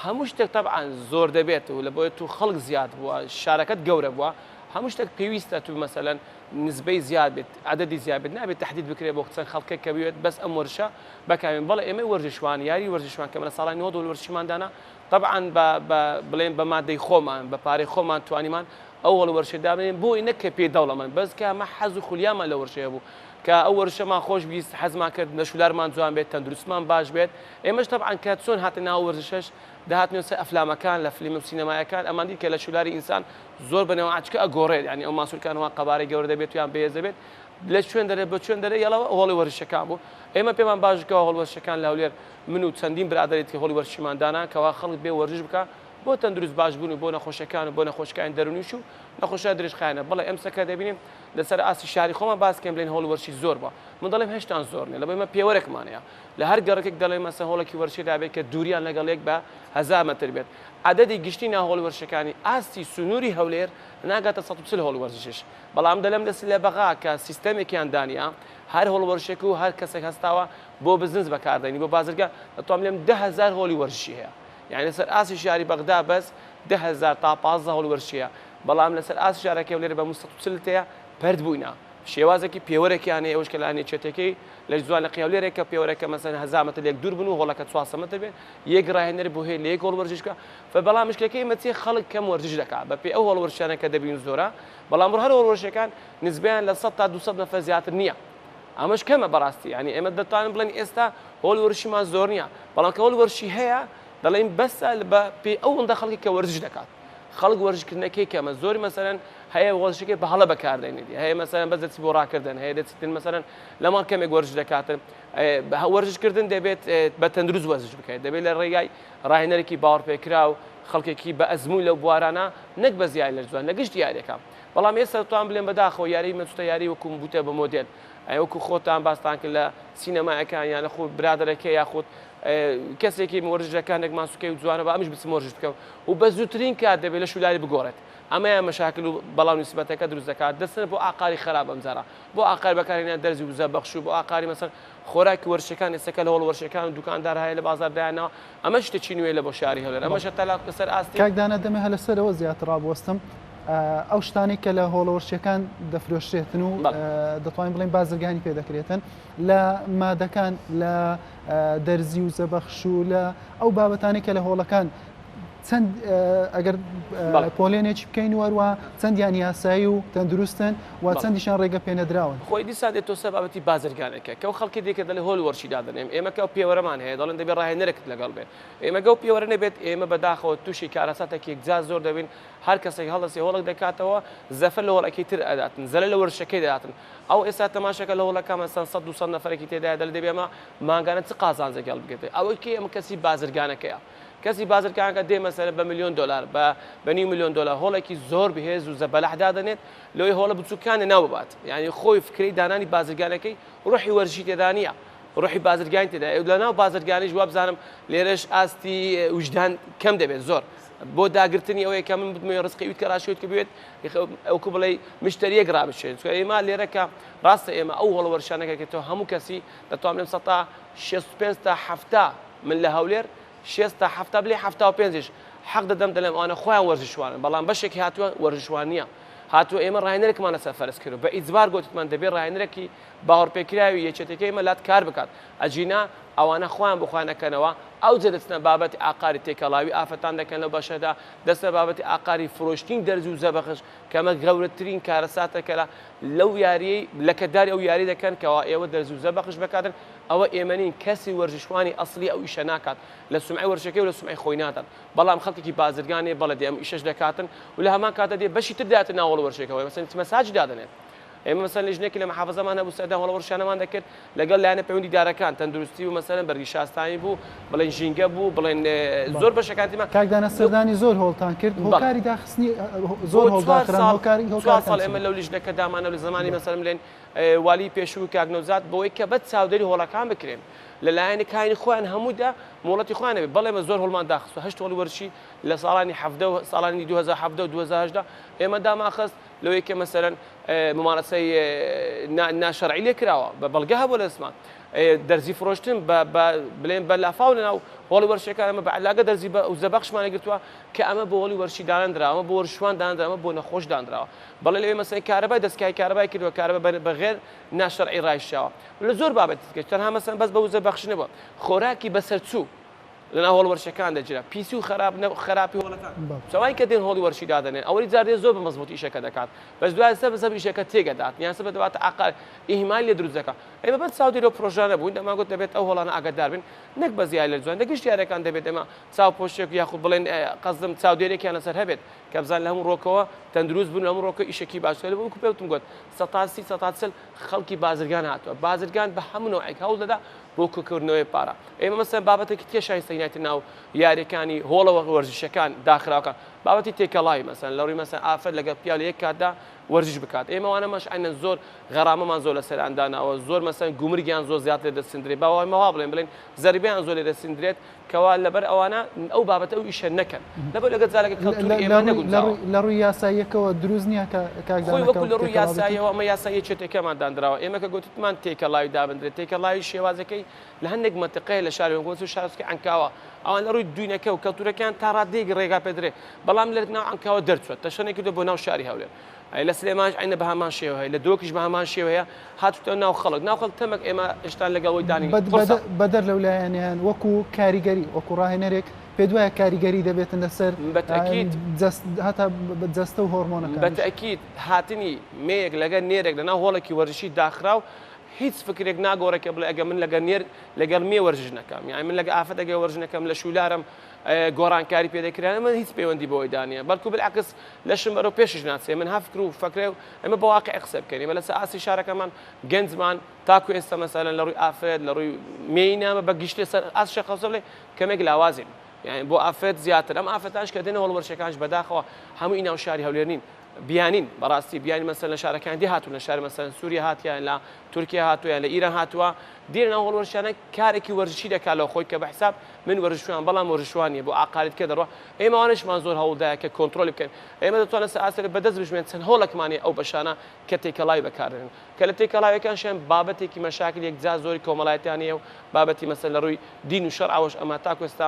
هەموو شتێک تەبعەن زۆر دەبێت و لە بۆیە تو خەڵک زیاد بووە شارەکەت گەورە بووە هەموو شتێک پێویستە تو مەسەلەن نسبەی زیاد بێت عەدەدی زیاد بێت نابێت تەحدید بکرێت بۆ چەند خەڵکێک کە بوێت بەس ئەم وەرزشە بەکاربێن بەڵێ ئێمەی وەرزشوان یاری وەرزشوان کە لە ساڵانی 90 وەرزشیمان دانا تەبعەن بە بە بڵێن بە مادەی خۆمان بە پارەی خۆمان توانیمان ئەو هۆڵ وەرزشە دابنێن بۆی نەک کە پێی دەوڵەمەند بەس کە ئەمە حەز و خولیامان لە وەرزشەیە بوو کە ئەو وەرزشەمان خۆش بیست حەزمان کرد لەشولارمان جوان بێت تەندروستمان باش بێت ئێمەش تەبعەن کە چۆن هاتە ناو وەرزشەش دەهاتنە سەر ئەفلامەکان لە فلیمە و سینەمایەکان ئەمان دیت کە لەشولاری ئینسان زۆر بە نەوعە چکە ئەگۆڕێت یانی ئەو ماسولکان وا قەبارەی گەورە دەبێت و یان بەهێز دەبێت لە کوێن دەرێ بە کوێن دەرێ یەڵا هۆڵی وەرزشەکان بوو ئێمە پێمان باش کەوا هۆڵ وەرزشەکان لە هەولێر من و چەندین برادەری تری هۆڵی وەرزشیمان دانا کەوا خەڵک بێ وەرزش بکا بۆ تەندروست باش بوون و بۆ نەخۆشەکان و بۆ نەخۆشەکانی دەروونیش و نەخۆشە درێژخایەنە بەڵێ ئێمسە کە دەبینین لەسەر ئاستی شاری خۆمان باس کەین بڵێن هۆڵی وەرزشی زۆر بووە من دەڵێم هێشتان زۆر نیە لەبەر ئێمە پێوەرێکمان هەیە لە هەر گەڕەکێک دەڵێن مەسەن هۆڵێکی وەرزشی دابێت کە دووریان لەگەڵ یەک بە 1000 مەتر بێت عەدەدی گشتی ناو هۆڵی وەرزشەکانی ئاستی سنووری هەولێر ناگاتە 140 هۆڵی وەرزشیش بەڵام دەلێم لە لە بەغا کە سیستەمێکیان دانیا هەر هۆڵ وەرزشێک و هەر کەسێک هەستاوە بۆ بزنس بەکاردێنی بۆ بازرگان دەتوانم بڵێم 10,000 هۆڵی وەرزشی هەیە یعنی لەسەر ئاستی شاری بەغدا بەس 10,000 تا 15 هۆڵی وەرزشی هەیە بەڵام لەسەر ئاستی شارەکەی هەولێر بە 140 تەیە پەرت بووینە شێوازێکی پێوەرێکیان هەیە ئەوەش کە لایەن یەکێتیەکەی لە جوان لە قیاولێرێک کە پێوەرەکە مەسەن 1000 مەتر لێک دوور بن و هۆڵەکە 400 مەتر بێت یەک ڕاهێنەر بۆ هەیە لە یەک هۆڵ وەرزش بکە ف بەڵام مشکلەکەی ئێمە چیە خەڵک کەم وەرزش دەکات بە پێی ئەو هۆڵ وەرزشانە کە دەبین زۆرە بەڵام بۆ هەر هۆڵ وەرزشەکان نسبەیان لە 100 تا 200 نەفەر زیاتر نییە ئەمەش کەمە بەڕاستی یعنی ئێمە دەتوانین بڵێن ئێستا هۆڵ وەرزشیمان زۆر نییە بەڵام کە هۆڵ وەرزشی هەیە دەڵێن بەسە بە پێی ئەوەندە خەڵکی کە وەرزش دەکات خەڵک وەرزشکردنەکەی کەمە زۆری مەسەلەن هەیە وەرزشەکەی بە هەڵە بەکاردێنێت هەیە مەسەلەن بەس دەچی بۆ ڕاکردن هەیە دەچیتن مەسەلەن لە ماڵ کەمێک وەرزش دەکاتن وەرزشکردن دەبێت بە تەندروست وەرزش بکەیت دەبێت لە ڕێگای ڕاهێنەرێکی باوەڕپێکراو خەڵکێکی بە ئەزموون لەو بوارانە نەک بە زیای لە جوان لە گشت یاریەکان بەڵام ئێستا توان بلێن بەداخەوە یاری مەچتە یاری وەکوم بوتە بە مۆدێل ئەی وەکو خۆتان باستان کرد لە سینەمایەکان یان لە خۆ برادەرەکە یاخود کەسێکی وەرزش دەکات نەک ماسوکەی و جوانە بە ئەمیش بچم وەرزش بکەم و بە زووترین کات دەبێت لەش و لاری بگۆڕێت ئەمەیان مەشاکل و بەڵام نیسبەتەکە دروست دەکات دەچنە بۆ ئاقاری خراپ ئەم جارە بۆ ئاقاری بەکارهێنان دەرزی وزە بەخش و بۆ ئاقاری مەسەن خۆراکی وەرزشەکان ئێستاکە لە هۆڵ وەرزشەکان و دوکاندار هەیە لە بازار دایانەوە ئەمە شتێکی نوێ لە بۆ شاری هەولێر ئەمەش هەتا لەسەر ئاستی کاک دانا دەمێ هەر لەسەرەوە زیاتر ڕابوەستم ئەو شتانەی کە لە هۆڵە وەرزشیەکان دەفرۆشرێتن و دەتوانین بڵێین بازرگانی پێ دەکرێتن لە مادەکان لە دەرزی و زەبەخش و لە ئەو بابەتانەی کە لە هۆڵەکان چەند ئەگەر پۆلێنێکی بکەین وەروە چەندیان یاسایی و تەندروستن و چەندیشان ڕێگە پێنەدراون. خۆی دیسان دێتۆ سەر بابەتی بازرگانەکە کەو خەڵکی دیکە دەڵێ هۆل وەرشی دادەنێم ئێمە کە ئەو پێوەرەمان هەیە دەڵێن دەبێ ڕاهێنەرێکت لەگەڵ بێ ئێمە گەو پێوەرە نەبێت ئێمە بەداخەوە تووشی کارەساتێکی یەکجار زۆر دەبین هەر کەسێک هەڵدەسێ هۆڵێک دەکاتەوە زەفەر لە هۆڵەکەی تر ئەداتن زەلە لە وەرزشەکەی دەداتن ئەو ئێستا تەماشاکە لە هۆڵەکە مەسەن 100 200 نەفەرێکی تێدایە دەڵێ دەبێ ئەمە مانگانە چ قازانجێک هەڵبگرێت ئەوەی کێ ئەمە کەسی بازرگانەکەیە کەسی بازرگانەکە دێ مەسەلە بە ملیۆن دۆلار بە بە نیو ملیۆن دۆلار هۆڵێکی زۆر بەهێز و زەبەلاح دادەنێت لەوەی هۆڵە بچووکانە ناو ببات یعنی خۆی فکرەی دانانی بازرگانەکەی ڕۆحی وەرزشی تێدا نییە ڕۆحی بازرگانی تێدا لەناو بازرگانیش وابزانم لێرەش ئاستی وژدان کەم دەبێت زۆر بۆ داگرتنی ئەوەیە کە من بمەوێ ڕزقی ئەویت کە ڕاشێت کە بوێت ئەوکو بڵێ مشتریەک ڕابچێت چونکە ئێمە لێرە کە ڕاستە ئێمە ئەو هۆڵە وەرشانەکە کە تۆ هەموو کەسی دەتوانم 65 تا 70 من لە هەولێر 60 تا 70 بلێ 75 حەق دەدەم دەلێم ئەوانە خۆیان وەرزشوانن بەڵام بەشێکی هاتووە وەرزشوان نییە هاتووە ئێمە ڕاهێنەرێکمان لەسەر فەرز کرد بە ئیجبار گوتمان دەبێ ڕاهێنەرێکی باوەڕپێکراوی یەکێتیەکەی ئێمە لات کار بکات ئەگینا ئەوانە خۆیان بۆ خۆیان ئەکەنەوە ئەوجە دەچنە بابەتی ئاقاری تێکەڵاوی ئافرەتان دەکەن لەو بەشەدا دەچنە بابەتی ئاقاری فرۆشتنی دەرز و زەبەخش کە ئەمە گەورەترین کارەساتە کە لەو یاریەی لەکەداری ئەو یاری دەکەن کەوا ئێوە دەرز و زەبەخش بەکاردن ئەوە ئێمە نین کەسی وەرزشوانی ئەسڵی ئەو ئیشە ناکات لە سومعەی وەرزشەکەی و لە سومعەی خۆی نادات بەڵام خەڵکێکی بازرگانێ بەڵێ دێ ئەم ئیشەش دەکاتن و لە هەمان کاتدا دێ بەشی تر داتە ناو هۆڵ وەرزشەکەوە مەسەلەن مەساجی دادەنێت ئێمە مەسەلەن لیژنەیەکی لە محافزەمان هەبوو سەردان هۆڵە وەرزشیانەمان دەکرد لەگەڵ لایەنە پەیوەندیدارەکان تەندروستی و مەسەلەن بەرگری شارستانی بوو بڵێن ژینگە بوو بڵێن زۆر بەشەکان تیمان کاک دانا سەردانی زۆر هۆڵتان کرد هۆکاری داخستنی زۆر هۆڵ داخران هۆکاری چوار ساڵ ئێمە لەو لیژنەکە دامانە لە زمانی مەسەلەن بڵێن والی پێشوو کاک نەوزاد بۆی کە بە چاودێری هۆڵەکان بکرێن لە لایەنی کانی خۆیان هەموودا مۆڵەتی خۆیان نەبێت بەڵێ مە زۆر هۆڵمان داخست هەشت هۆڵی وەرزشی لە ساڵانی 17 ساڵانی 2017 و 2018 ئێمە داماخست. لەوەی کە مەسەلەن ممارەسەی ناشەرعی لێ کراوە بە بەڵگە هەبوو لە دەستمان دەرزی فرۆشتن بە بلێن بە لافاو لەناو هۆڵی وەرشەکان ئەمە بە علاگە دەرزی بە وزەبەخشمان گرتووە کە ئەمە بۆ هۆڵی وەرشی دانەندراوە ئەمە بۆ وەرشوان دانراوە بۆ نەخۆش دانراوە بەڵێ لەوێ مەسەن کارەبای دەستکای کارەبای کردووە کارەبا بە غێر ناشەرعی ڕایشاوە لە زۆر بابەت تکە تەنها مەسەن بەس بە وزە بەخش نەبووە خۆراکی بەسەرچوو لەناو هۆڵ وەرشەکان دەگیرا پیسی و خراپ نە خراپی هۆڵەکان چاوای کە دێن هۆڵی وەرشی دادەنێن ئەوەی جار دێ زۆر بە مەزبوط ئیشەکە دەکات بەس دوای سەر بەسەر ئیشەکە تێگەدات یان سەر دەباتە عقار ئیهمال لێ دروست دەکات ئێمە بەر چاودێری ئەو پرۆژانە بووین دەمان گوت دەبێت ئەو هۆڵانە ئاگادار بن نەک بەس یاری لە جوان لە گشت یاریەکان دەبێت ئێمە چاوپۆشێک یاخود بڵێن قەزم چاودێرێکیان لەسەر هەبێت کە بزان لە هەموو ڕۆکەوە تەندروست بوون لە هەموو ڕۆکە ئیشەکی باش لە وەکو پێوتم گوت 130 140 خەڵکی بازرگان هاتووە بازرگان بە هەموو نەوعێک هەوڵ دەدا بۆ کۆکردنەوەی پارە. ئێمە مەسەلەن بابەتێکی تێ شایستەی نایتە ناو یاریەکانی هۆڵە وەرزشەکان داخراوەکان بابەتی تێکەڵاوی مەسەلەن لە ڕووی مەسەلەن ئافرەت لەگەڵ پیاو لە یەک کاتدا وەرزش بکات ئێمە وانە مەش عەینەن زۆر غەرامەمان زۆر لەسەریان داناوە زۆر مەسەلەن گومرگیان زۆر زیاد لێ دەسندرێت با وای مەوا بڵێن بڵێن زەریبەیان زۆر لێ دەسندرێت کەوا لەبەر ئەوانە ئەو بابەتە ئەو ئیشە نەکەن لەبەر لەگەڵ جارێک کەلتوری ئێمە نەگونجاوە. لە ڕووی یاساییەکەوە دروست نییە کە کاک خۆی دانەکە وەکو لە ڕووی تێکەڵاو بێتن؟ یاساییەوە ئەمە یاسای یەکێتیەکەمان داندراوە ئێمە کە گوتتمان تێکەڵاوی دابندرێت تێکەڵاوی شێوازەکەی لە هەندێک مەنتقەیە لە شاری وەکو شارۆچکەی عەنکاوە ئەوان لە ڕووی دوینەکە و کەلتورەکەیان تا ڕادەیەک ڕێگا پێدرێ بەڵام لە ناو عەنکاوە دەرچووە تەشەنەی کردووە بۆ ناو شاری هەولێر ئەی لە سلێمانیش عەینە بە هەمان شێوە هەیە لە دهۆکیش بە هەمان شێوە هەیە هاتووتە ناو خەڵک ناو خەڵک تەمەک ئێمە هێشتا لەگەڵ ئەوەی دانین قورسە. بەدەر لەو لایەنەیان وەکو کاریگەری وەکو ڕاهێنەرێک پێت وایە کاریگەری دەبێتن لەسەر بەتەکید هەتا جەستە و هۆرمۆنەکانیش؟ بەتەکید هاتنی مێیەک لەگەر نێرێک لەناو هۆڵێکی وەرزشی داخراو هیچ فکرێک ناگۆڕێ کە بڵێ ئەگەر من لەگەر نێر لەگەڵ مێ وەرزش نەکەم یانی من لەگە ئافرەت ئەگەر وەرزش نەکەم لە شولارم گۆڕانکاری پێ دەکرێت من هیچ پەیوەندی بەوەی دانیە بەڵکو بالعکس لەشم بەرەو پێشیش ناچێ من ها فکر و فەکرێ و ئێمە بە واقع قسە بکەین ئێمە لەسەر ئاستی شارەکەمان گەنجمان تاکو ئێستا مەسەلەن لە ڕووی ئافرەت لە ڕووی مێینە بە گشتی سەر ئاست شەقەوسە بڵێ کەمێک لاوازین یانی بۆ ئافرەت زیاتر ئەم ئافرەتانش کە دێنە هۆڵ وەرشەکانش بەداخەوە هەمووی ناو شاری هەولێر نین بیانین بەڕاستی بیانی مەسەلەن لە شارەکان دی هاتوون لە شاری مەسەلەن سووریا هاتیان لە تورکیا هاتووە یان لە ئیران هاتووە دێنە ناو هۆڵ وەرزشانە کارێکی وەرزشی دەکات لە خۆی کە بە حساب من وەرزشوان بەڵام وەرزشوان نییە بۆ ئاقاریت کە دەڕوا ئێمە ئەوانەشمان زۆر هەوڵدایە کە کۆنترۆلی بکەین ئێمە دەتوانن سەر ئاستێک بەدەست بژمێن چەند هۆڵێکمان هەیە ئەو بەشانە کە تێکەڵاوی بەکاردێنن کە لە تێکەڵاویەکانشیان بابەتێکی مەشاکل یەکجار زۆری کۆمەڵایەتیان هەیە و بابەتی مەسەلەن لە ڕووی دین و شەرعەوەش ئەمە تاکو ئێستا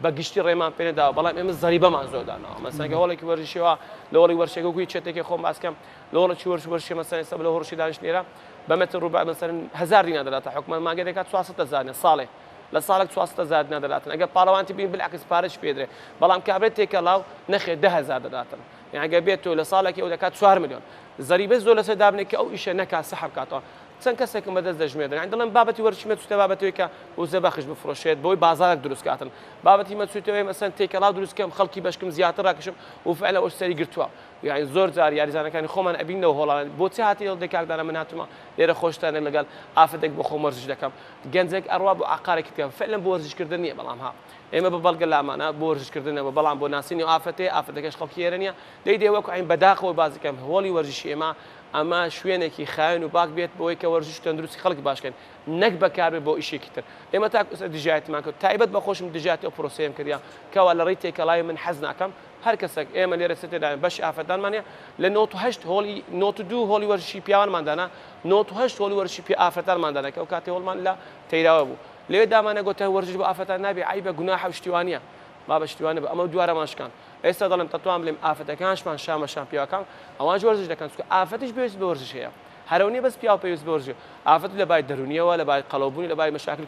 بە گشتی ڕێمان پێ نەداوە بەڵام ئێمە زەریبەمان زۆر داناوە مەسەلەن کە هۆڵێکی وەرزشیەوە لە هۆڵی وەرزشەکە وەکو چێتێکی خۆم باس کەم لە هۆڵێکی وەرزش وەرزشی مەسەلەن ئێستا لە هۆڵی دانیشتن ئێرە بە مەتر ڕوبع مەسەلەن 1000 دینار دەداتە حکومەت مانگێ دەکات 400 هەزار دینار ساڵێ لە ساڵێک 400 هەزار دینار دەداتن ئەگەر پاڵەوانتی بین بالعکس پارەش پێدرێ بەڵام کابرای تێکەڵاو نەخێر 10 هەزار دەداتن یان ئەگەر بێت تۆ لە ساڵێکی ئەو دەکات 4 میلیۆن زەریبەی زۆر لەسەر دابنێ کە ئەو ئیشە نەکات سەحب کاتەوە چەند کەسێکم بەدەست دەژمێردن یانی دەڵێم بابەتی وەرزشی مەچووتە بابەتەوەی کە وزە بەخش بفرۆشێت بۆی بازارێک دروست کاتن بابەتی مەچووتەوەی مەسەن تێکەڵاو دروست کەم خەڵکی بەشکم زیاتر ڕاکشم و فعلا ئەوش سەری گرتووە یانی زۆر جار یاریزانەکانی خۆمان ئەبین لەو هۆڵانە بۆچی هاتی هەڵدێ کاک دانا من هاتوومە لێرە خۆشتانە لەگەڵ ئافرەتێک بۆ خۆم وەرزش دەکەم گەنجێک ئەڕوا بۆ عقارێکی تکەم فعلا بۆ وەرزشکردن نییە بەڵام ها ئێمە بە بەڵگە لامانە بۆ وەرزشکردن نەبوو بەڵام بۆ ناسینی ئافرەتێ ئافرەتەکەش خەڵکی ئێرە نییە دەی دێ وەکو عین بەداخەوە باسی کەم هۆڵی وەرزشی ئێمە ئەمە شوێنێکی خاوێن و پاک بێت بۆی کە وەرزش و تەندروستی خەڵک باش کەن نەک بەکاربێت بۆ ئیشێکی تر ئێمە تاکو ئێستا دژایەتیمان کرد تایبەت بە خۆشم دژایەتی ئەو پرۆسەیەم کردیە کەوا لە ڕێی تێکەڵاوی من حەز ناکەم هەر کەسێک ئێمە لێرە سێ تێداین بەشی ئافرەتانمان هەیە لە 98 هۆڵی 92 هۆڵی وەرزشی پیاوانمان دانا 98 هۆڵی وەرزشی پی ئافرەتانمان دانا کە ئەو کاتی هۆڵمان لە تەیراوە بوو لەوێ دامانە گۆتە وەرزش بۆ ئافرەتان نابێ عەیبە گوناحە و شتیوانیە بابە شتیوانە بە ئەمە دوارەمان شکان ئێستا دەڵێم تەتوان بلێم ئافرەتەکانشمان شان بە شان پیاوەکان ئەوانش وەرزش دەکەن چونکە ئافرەتیش پێویست بە وەرزش هەیە هەرەو نیە بەس پیاو پێویست بە وەرزش ئافرەت لە بای دەرونیەوە لە بای قەڵەوبوونی لە بای مەشاکل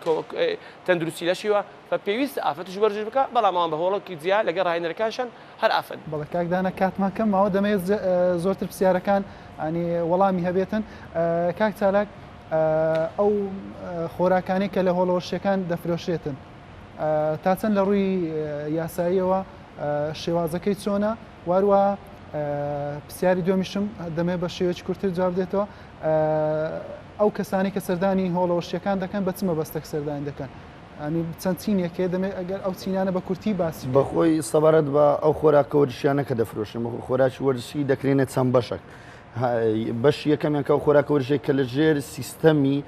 تەندروستی لەشیوە فە پێویست ئافرەتیش وەرزش بکە بەڵام ئەوان بە هۆڵێکی جیا لەگەڵ ڕاهێنەرەکانشان هەر ئافرەت بەڵێ کاک دانا کاتمان کەم ماوە دەمەوێت زۆرتر پرسیارەکان ینی وەڵامی هەبێتن کاک چالاک ئەو خۆراکانەی کە لە هۆڵە وەرزشیەکان دەفرۆشرێتن تا چەند لە ڕووی یاساییەوە شێوازەکەی چۆنە واروە پرسیاری دومیشم دەمێ بە شێوەیەکی کورتتر جواب دێتەوە ئەو کەسانی کە سەردانی هۆڵەوەشیەکان دەکەن بە چ مەبەستێک سەردانی دەکەن ئەنی چەند چینێکێ دەمێ ئەگەر ئەو چینانە بە کورتی باسی بەخۆی سەبارەت بە ئەو خۆراکە وەرزشیانە کە دەفرۆشن خۆراکی وەرزشی دەکرێنە چەند بەشێک. بەشی یەکەمیان کە ئەو خۆراکە وەرزشیە کە لە ژێر سیستەمی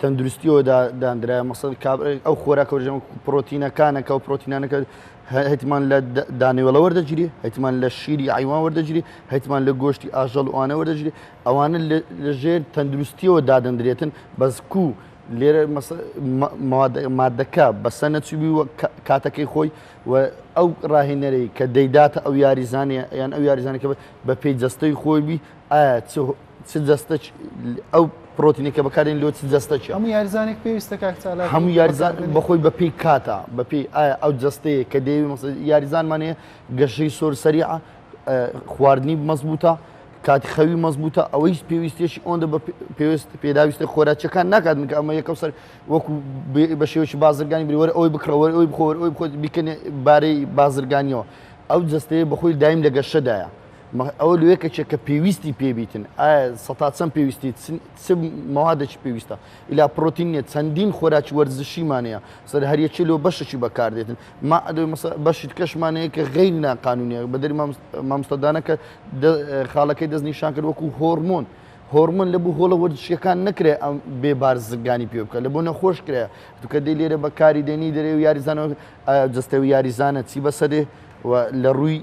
تەندروستیەوە داندرایە مەسەل ئەو خۆراکە وەرزشیە پرۆتینەکانە کە ئەو پرۆتینانەکە هەتمان لە دانەوێڵە وەردەگیری هەتمان لە شیری عیوان وەردەگیری هەتمان لە گۆشتی ئاژەڵ ئەوانە وەردەگیری ئەوانە لە ژێر تەندروستیەوە دادەندرێتن بەس کو لێرە مادەکە بەسە نەچووبی و کاتەکەی خۆی و ئەو ڕاهێنەرەی کە دەیداتە ئەو یاریزانە یان ئەو یاریزانەکە بە پێی جەستەی خۆی بی ئایا چ جەستە ئەو پرۆتینێک کە بەکارێن لۆ چ جەستە چیە هەموو یاریزانێک پێویستە کاک چالاک هەموو یاریزان بەخۆی بە پێی کاتە بە پێی ئایا ئەو جەستەیە کە دەیەوێ مەسەلەن یاریزانمان هەیە گەشەی سۆر سەریعە خواردنی مەزبووتە کاتی خەوی مەزبووتە ئەوەی پێویستێکی ئەوەندە بە پێویست پێداویستە خۆراکیەکان ناکات کە ئەمە یەکەم سەر وەکو بە شێوەیەکی بازرگانی بری وەرە ئەوەی بکڕە وەرە ئەوەی بخۆ وەرە ئەوەی بخۆ بیکەنێ بارەی بازرگانیەوە ئەو جەستەیە بەخۆی دایم لە گەشەدایە ئەوە لەوێ کەچێک کە پێویستی پێبیتن ئایا سەتا چەند پێویستی چ مەوادێکی پێویستە ئیلا پرۆتین نیە چەندین خۆراکی وەرزشیمانەیە سەر هەریەکێ لۆ بەشێکی بەکاردێتن ما بەشی کەشمانەیە کە غیر ناقانونیە بەدەری مامۆستادانە کە خاڵەکەی دەستنیشان کرد وەکو هۆرمۆن هۆرمۆن لە بۆ هۆڵە وەرزشیەکان نەکرێ ئەم بێ بارزگانی پێ بکە لە بۆ نەخۆش کرێ توکە دەی لێرە بەکاری دێنی دەرێ و یاریزانەوە جستە و یاریزانە چی بەسەرێ و لە ڕووی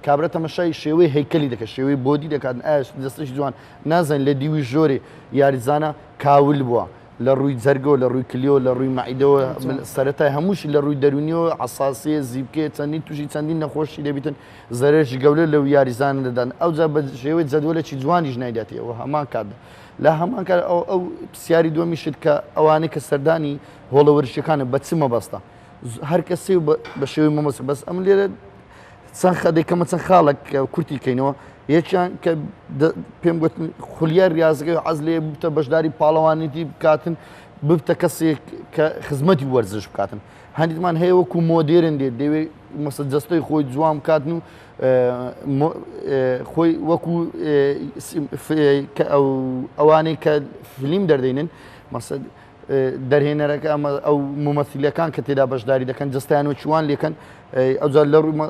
کابرا تەمەشای شێوەی هەیکەلی دەکات شێوەی body دەکات ئایا جەستەشی جوان نازانین لە دیوی ژۆرێ یاریزانە کاول بووە لە ڕووی جەرگەوە لە ڕووی کلیەوە لە ڕووی مەعیدەوە سەرەتای هەمووشی لە ڕووی دەرونیەوە عساسیە زیبکێ چەندین تووشی چەندین نەخۆشی دەبیتن زەرێژی گەورە لەو یاریزانە دەدان ئەوجا بە شێوەی جەدوەلێکی جوانیش نایداتەوە هەمان کات لە هەمان کات ئەو ئەو پرسیاری دووەمیشت کە ئەوانەی کە سەردانی هۆڵە وەرزشیەکانە بە چ مەبەستە هەر کەسێ بە شێوەی مەبەست بەس ئەم لێرە چەند خەدەکەمە چەند خاڵک کورتی کەینەوە یەکیان کە پێم گوتن خولیا ریاضەکەی عەز لێ بتە بەشداری پاڵەوانێتی بکاتن ببتە کەسێک کە خزمەتی وەرزش بکاتن هەندێکمان هەیە وەکو مۆدێرن دێت دەوێت مەسە جەستەی خۆی جوان بکاتن و خۆی وەکو ئەوانەی کە فلیم دەردەینن مەسە دەرهێنەرەکە ئەمە ئەو مومەسیلەکان کە تێدا بەشداری دەکەن جستیان و چوان لێکەن ئەوجار لە ڕووی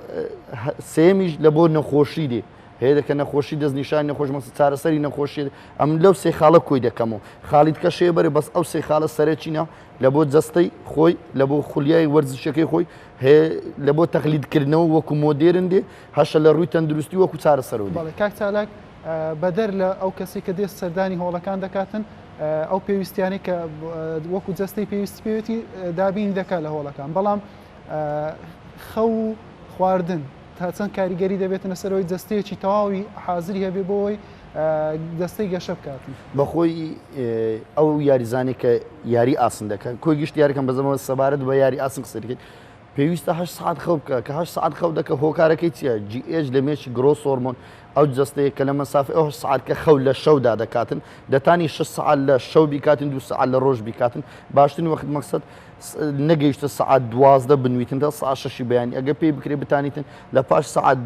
سێمیش لە بۆ نەخۆشی دێ هەیە دەکە نەخۆشی دەستنیشان نەخۆش مەسە چارەسەری نەخۆشی ئەم لەو سێ خاڵە کۆی دەکەم و خاڵی کە شێ بەرێ بەس ئەو سێ خاڵە سەرەکینە لە بۆ جەستەی خۆی لە بۆ خولیای وەرزشەکەی خۆی هەیە لە بۆ تەقلیدکردنەوە وەکو مۆدێرن دێ هەشە لە ڕووی تەندروستی وەکو چارەسەرەوە دێ. کاک چالاک بەدەر لە ئەو کەسەی کە دێت سەردانی هۆڵەکان دەکاتن ئەو پێویستیانەی کە وەکو جەستەی پێویستی پێوێتی دابین دەکات لە هۆڵەکان بەڵام خەو و خواردن تا چەند کاریگەری دەبێتنە سەرەوەی جەستەیەکی تەواوی حازری هەبێ بۆ ئەوەی دەستەی گەشە بکات. بەخۆی ئەو یاریزانێک کە یاری ئاسن دەکەن کۆی گشت یاریکەم بەزەمەوە سەبارەت بە یاری ئاسن قسە دەکەین پێویستە هەشت سەعات خەو بکە کە هەشت سەعات خەو دەکە هۆکارەکەی چییە GH لە مێشکی growth hormone ئەو جەستەیە کە لە مەسافەی ئەو هەشت سەعات کە خەو لە شەودا دەکاتن دەتانی شەش سەعات لە شەو بیکاتن دوو سەعات لە ڕۆژ بیکاتن باشترین وەخت مەقسەد نەگەیشتە سەعات 12 بنویتن تا سەعات شەشی بەیانی ئەگە پێی بکرێ بتانیتن لە پاش سەعات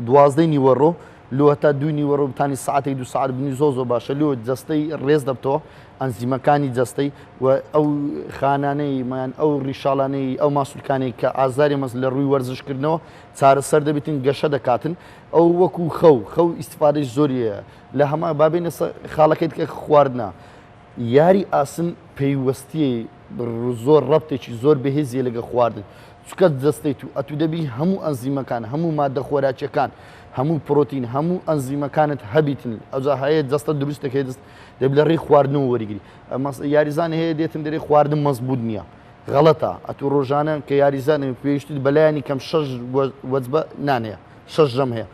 دوازدەی نیوەڕۆ لۆ هەتا دووی نیوەڕۆ بتانی سەعاتێک دوو سەعات بنوی زۆر زۆر باشە لۆ جەستەی ڕێز دەبتەوە ئەنزیمەکانی جەستەی و ئەو خانانەی مان ئەو ڕیشاڵانەی ئەو ماسولکانەی کە ئازاری مەس لە ڕووی وەرزشکردنەوە چارەسەر دەبیتن گەشە دەکاتن ئەو وەکو خەو خەو ئیسفادەی زۆریە لە هەما بابینە خاڵەکەیت کە خواردنە یاری ئاسن پەیوەستیی زۆر ڕەبتێکی زۆر بەهێزیە لەگە خواردن چکە جەستەی تو ئەتو دەبی هەموو ئەنزیمەکان هەموو مادە خۆراکیەکان هەموو پرۆتین هەموو ئەنزیمەکانت هەبیتن ئەوجا هەیە جەستە دروست دەکەی دەست دەبی لە ڕێی خواردنەوە وەریگری یاریزان هەیە دێتن دەرێ خواردن مەزبوط نییە غەڵەتە ئەتو ڕۆژانە کە یاریزان پێویستت بەلایانی کەم شەش وەجبە نان هەیە شەش ژەم هەیە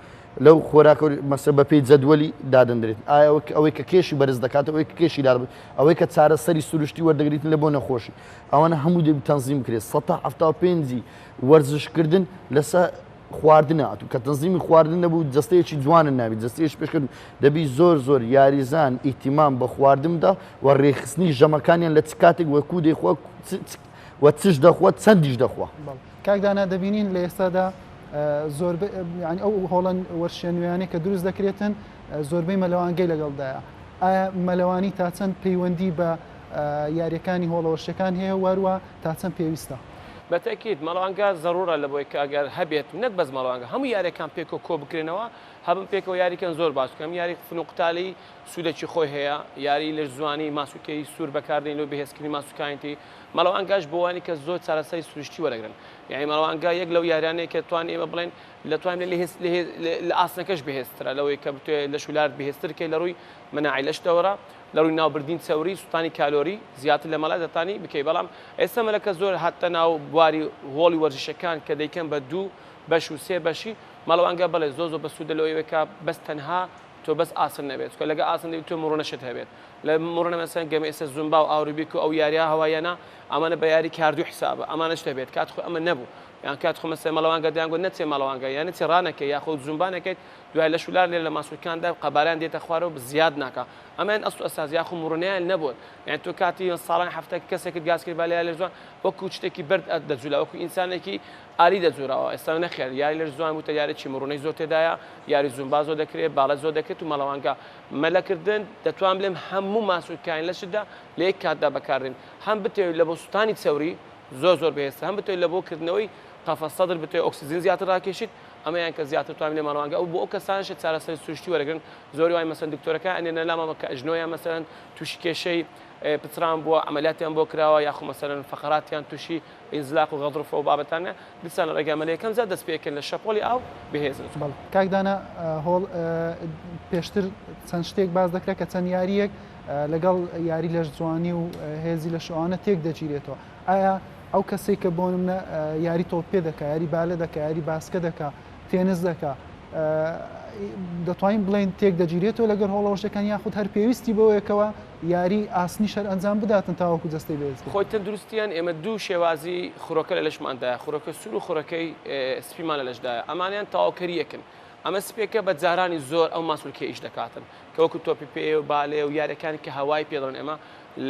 لەو خۆراکە مەسە بە پێی جەدوەلی دادەندرێت ئایا ئەوەی کە کێشی بەرز دەکات ئەوەی کە کێشی دار ئەوەی کە چارەسەری سروشتی وەردەگریتن لە بۆ نەخۆشی ئەوانە هەموو دەبی تەنزیم بکرێت سەتا 75 وەرزشکردن لەسەر خواردنە ئەتوو کە تەنزیمی خواردن نەبوو جەستەیەکی جوانت نابی جەستەیەکی پێشکەوتوو دەبی زۆر زۆر یاریزان ئیهتیمام بە خواردن بدا و ڕێکخستنی ژەمەکانیان لە چ کاتێک وە کوو دەیخوا و چش دەخوا چەندیش دەخوا. کاک دانا دەبینین لە ئێستادا زۆربەی یانی ئەو هۆڵە وەرشیە نوێیانەی کە دروست دەکرێتن زۆربەی مەلەوانگەی لەگەڵدایە ئایا مەلەوانی تا چەند پەیوەندی بە یاریەکانی هۆڵە وەرشیەکان هەیە واروا تا چەند پێویستە؟ بە تەئکید مەڵەوانگە زەڕوڕە لە بۆی کە ئەگەر هەبێت و نەک بەس مەڵەوانگە هەموو یاریەکان پێکەوە کۆ بکرێنەوە. هەبن پێکەوە یاری کەن زۆر باش بکەم یاری فنون قتالی سوودێکی خۆی هەیە یاری لەش جوانی ماسولکەی سوور بەکاردێن لۆ بەهێزکردنی ماسولکانیتی مەڵەوانگاش بۆوانی کە زۆر چارەسەری سروشتی وەرەگرن یعنی مەڵەوانگا یەک لەو یاریانەیە کە توان ئێمە بڵێن لە توان لە هێز لە ئاسنەکەش بەهێزترە لەوەی کە بتوێ لەش و لارت بەهێزتر کەی لە ڕووی مەناعی لەشتەوەرە لە ڕووی ناوبردین چەوری سوتانی کالۆری زیاتر لە مەلا دەتانی بکەی بەڵام ئێستا مەلەکە زۆر هاتە ناو بواری هۆڵی وەرزشەکان کە دەیکەن بە دوو بەش و سێ بەشی مەڵەوانگە بەڵێ زۆر زۆر بەسوودە لەوەی کە بەس تەنها تۆ بەس ئاسن نەبێت چونکە لەگە ئاسن دەبێت تۆ مڕۆنەشت هەبێت لە مڕۆنە مەسەن گەمە ئێستا زومبا و ئاوروبیک و ئەو یاریە هەواییانە ئەمانە بە یاری cardio حسابە ئەمانەش دەبێت کات خۆ ئەمە نەبوو یان کات خۆ مەسەن مەڵەوانگە دەیانگوت نەچێ مەڵەوانگە یان نەچێ ڕانەکەی یاخود زومبا نەکەیت دوای لەش و لار لێرە لە ماسولکاندا قەبارەیان دێتە خوارەوە زیاد ناکا ئەمەیان ئەسڵ و ئەساس یاخو مڕۆنەیان نەبوو یان تۆ کاتی ساڵان هەفتە کەسێکت گاز کرد با لە یاری لەش وەکو شتێکی بەرد دەجولا وەکو ئینسانێکی ئالی دەجوراوە ئێستا نەخێر یاری لەش جوان بووتە یاریی مڕونەی زۆر تێدایە یاری زومبا زۆر دەکرێت باڵە زۆر دەکرێت و مەڵەوانگە مەلەکردن دەتوان بلێم هەموو ماسولکانی لەشتدا لە یەک کاتدا بەکاردێن هەم بتەوێت لە بۆ سوتانی چەوری زۆر زۆر بەهێزتر هەم بتەوێت لە بۆ کردنەوەی قەفەس سەدر بتەوێت ئۆکسجین زیاتر ڕاکێشیت ئەمەیان کە زیاتر توان بلێ مەڵەوانگە ئەو بۆ ئەو کەسانەشە چارەسەری سروشتی وەرەگرن زۆری وای مەسەن دکتۆرەکان ئەنێنە لامەوە کە ئەژنۆیان مەسەلەن تووشی کێشەی پچران بووە عملیاتیان بۆ کراوە یاخو مەسەلەن فەقەراتیان تووشی ئینزلاق و غضروف و بابەتانە دیسان لە ڕێگای مەلە یەکەم جار دەست پێکرد لە شەپۆلی ئاو بەهێزن. بەڵێ کاک دانا هۆڵ پێشتر چەند شتێک باس دەکرا کە چەند یارییەک لەگەڵ یاری لەشجوانی و هێزی لەشوانە تێک دەگیرێتەوە ئایا ئەو کەسێک کە بۆ نمونە یاری تۆپ پێ دەکا یاری بالە دەکا یاری باسکە دەکا تێنس دەکا دەتوانین بڵێین تێک دەگیرێتەوە لەگەر هۆڵەوەشەکان یاخود هەر پێویستی بەوەیەکەوە یاری ئاسنیش هەر ئەنجام بداتن تاوەکو جەستەی بەهێز بێت. خۆی تەندروستیان ئێمە دوو شێوازی خورۆکە لە لەشماندایە خورۆکە سوور و خورۆکەی سپیمان لە لەشدایە ئەمانیان تەواوکەری یەکن ئەمە سپیەکە بە جارانی زۆر ئەو ماسولکەی ئیش دەکاتن کە وەکو تۆپی پێ و بالێ و یاریەکانی کە هەوای پێ دەڵێن ئێمە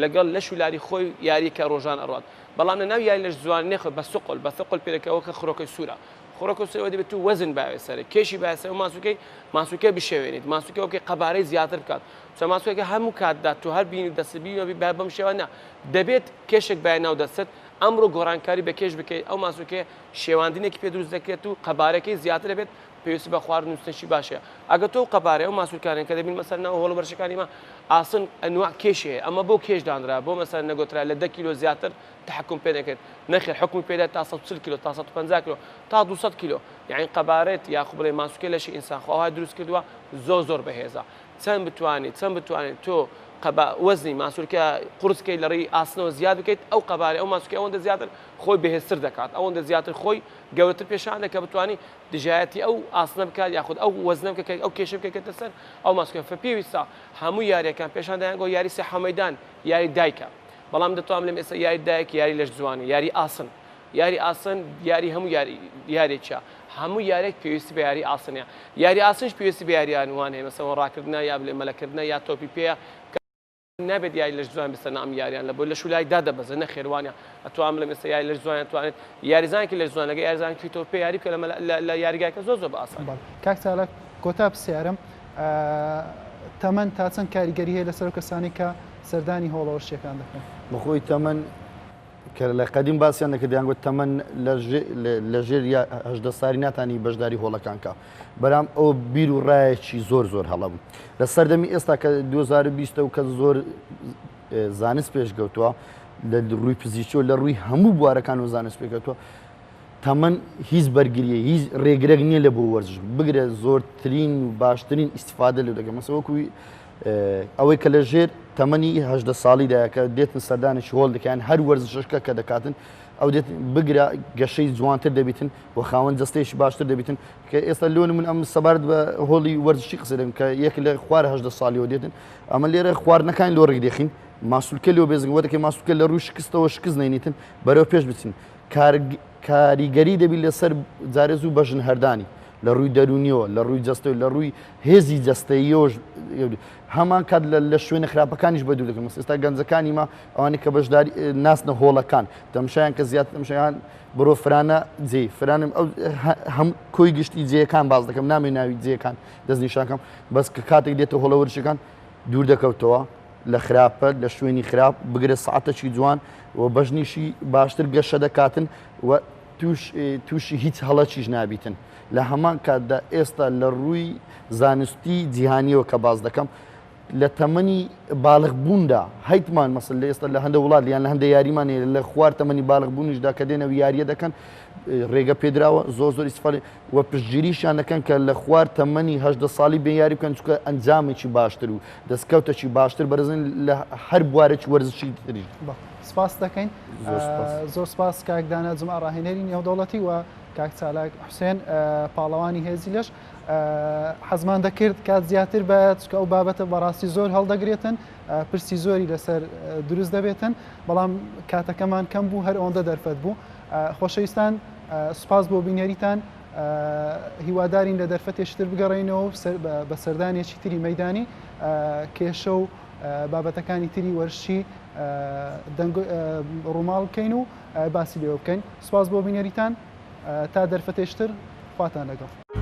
لەگەڵ لەش و لاری خۆی یاریەکە ڕۆژان ئەڕوات بەڵام لە ناو یاری لەش جوان نێخۆ بە سقل بە ثقل پێ دەکە وەکە خورۆکەی سوورە خورۆکە سوورە دەبێت تو وەزن باوێ سەرێ کێشی باوێ سەر ماسولکەی ماسولکە بشێوێنیت ماسولکە وەکەی قەبارەی زیاتر بکات چە ماسولکە هەموو کاتدا تو هەر بینی دەست بینی بە بەم شێوە نا دەبێت کێشێک باێ ناو دەستت ئەمڕۆ گۆڕانکاری بە کێش بکەیت ئەو ماسولکەیە شێواندنێکی پێ دروست دەکرێت و قەبارەکەی زیاتر دەبێت پێویستی بە خواردن نووسنێکی باشە ئەگە تۆ قەبارەی ئەو ماسولکانەی کە دەبین مەسەر ناو هۆڵ وەرزشەکانی ما ئاسن ئەنواع کێشی هەیە ئەمە بۆ کێش دانرا بۆ مەسەر نەگۆترا لە 10 کیلۆ زیاتر تحکم پێ نەکرد نەخێر حکومی پێدا تا 140 کیلۆ تا 150 کیلۆ تا 200 کیلۆ یعنی قەبارەت یاخو بڵێ ماسولکەی لەشی ئینسان خوا وای دروست کردووە زۆر زۆر بەهێزە چەند بتوانیت چەند بتوانیت تۆ قەبا وەزنی ماسولکە قورس کەیت لە ڕێی ئاسنەوە زیاد بکەیت ئەو قەبارەی ئەو ماسولکە ئەوەندە زیاتر خۆی بەهێزتر دەکات ئەوەندە زیاتر خۆی گەورەتر پێشان دەکات کە بتوانی دژایەتی ئەو ئاسنە بکات یاخود ئەو وەزنە بکە کە ئەو کێشە بکەیتە سەر ئەو ماسولکە فە پێویستە هەموو یاریەکان پێشان دەیانگۆ یاری سێحەمەدان یاری دایکە بەڵام دەتوانم لەم ئێستا یاری دایک یاری لەش جوانی یاری ئاسن یاری ئاسن یاری هەموو یاری یارێکە هەموو یارێک پێویستی بە یاری ئاسنە یاری ئاسنش پێویستی بە یاریان وان هەیە مەسەڵەن ڕاکردنە یا بلێ مەلەکردنە یا تۆپی پێیە نابێت یاری لەش جوان بستە نام یاریان لە بۆ لەش و لای دادەبەزە نەخێروانە ئەتوان بڵێم ئێستا یاری لەش جوان ئەتوانێت یاریزانێکی لەش جوان لەگە یاریزانێکی تۆ پێ یاری بکە لە یاریگاکە زۆر زۆر بە ئاسان. کاک چالاک کۆتا پرسیارم تەمەن تا چەند کاریگەری هەیە لەسەر ئەو کەسانەی کە سەردانی هۆڵە وەرزشیەکان دەکەن؟ بەخۆی تەمەن کە لە قەدیم باسیان دەکرد دەیانگوت تەمەن لە ژێر 18 ساری ناتانی بەشداری هۆڵەکان کا بەرام ئەو بیر و ڕایەکی زۆر زۆر هەڵە بوو لە سەردەمی ئێستا کە 2020 و کە زۆر زانست پێشگەوتووە لە ڕووی پزیشکی و لە ڕووی هەموو بوارەکان و زانست پێکەوتووە تەمەن هیچ بەرگریە هیچ ڕێگرێک نییە لە بۆ وەرزش بگرە زۆرترین و باشترین ئیسیفادە لێ دەکەم مەسە وەکوی ئەوەی کە لە ژێر تەمەنی هەدە ساڵیدایە کە دێتن سەردانێکی هۆڵ دەکەن هەر وەرزشەکە کە دەکاتن ئەو دێت بگرە گەشەی جوانتر دەبیتن و خاوەن جەستەیەکی باشتر دەبیتن کە ئێستا لۆن من ئەم سەبارەت بە هۆڵی وەرزشی قسە دەکەم کە یەک لە خوار هەدە ساڵیەوە دێتن ئەمە لێرە خواردنەکان لۆ ڕێک دێخین ماسولکە لۆ بێزنگ وەدەکەی ماسولکە لە ڕووی شکستەوە شکست نینیتن بەرەو پێش بچین کاریگەری دەبی لەسەر جارێ زوو بەژن هەردانی لە ڕووی دەرونیەوە لە ڕووی جەستە لە ڕووی هێزی جەستەییەوەش هەمان کات لە شوێنە خراپەکانیش بە دوور دەکەم ئێستا گەنجەکانی ما ئەوانەی کە بەشداری ناسنە هۆڵەکان تەمشایان کە زیاتر تەمشایان بڕۆ فرانە جێ فرانم ئەو هەم کۆی گشتی جێیەکان باز دەکەم نامێ ناوی جێیەکان دەستنیشانکەم بەس کە کاتێک دێتە هۆڵە وەرزشەکان دوور دەکەوتەوە لە خراپە لە شوێنی خراپ بگرە ساعتەکی جوان و بەژنیشی باشتر گەشە دەکاتن و. توش تووشی هیچ هەڵەکیش نابیتن لە هەمان کاتدا ئێستا لە ڕووی زانستی جیهانیەوە کە باز دەکەم لە تەمەنی بالغ بووندا هەیتمان مەسل لە ئێستا لە هەندە وڵات یان لە هەندە یاریمان هەیە لە خوار تەمەنی بالغ بوونیشدا کە دێنەوە یاریە دەکەن ڕێگە پێدراوە زۆر زۆر ئیسفادە و پشتگیریشیان دەکەن کە لە خوار تەمەنی 18 ساڵی بێن یاری بکەن چونکە ئەنجامێکی باشتر و دەستکەوتێکی باشتر بەرزن لە هەر بوارێکی وەرزشی تریش. سپاس دەکەین. زۆر سپاس کاک دانا جومعە ڕاهێنەری نێودەوڵەتی و کاک چالاک حوسێن پاڵەوانی هێزی لەش. حەزمان دەکرد کات زیاتر بایە چونکە ئەو بابەتە بەڕاستی زۆر هەڵدەگرێتن پرسی زۆری لەسەر دروست دەبێتن بەڵام کاتەکەمان کەم بوو هەر ئەوەندە دەرفەت بوو خۆشەویستان سوپاس بۆ بینەریتان هیوادارین لە دەرفەتێکی تر بگەڕێینەوە بە سەردانێکی تری مەدانی کێشە و بابەتەکانی تری وەرشی دەنگ ڕووماڵ بکەین و باسی لێوە بکەین سوپاس بۆ بینەریتان تا دەرفەتێشتر خواتان لەگەڵ.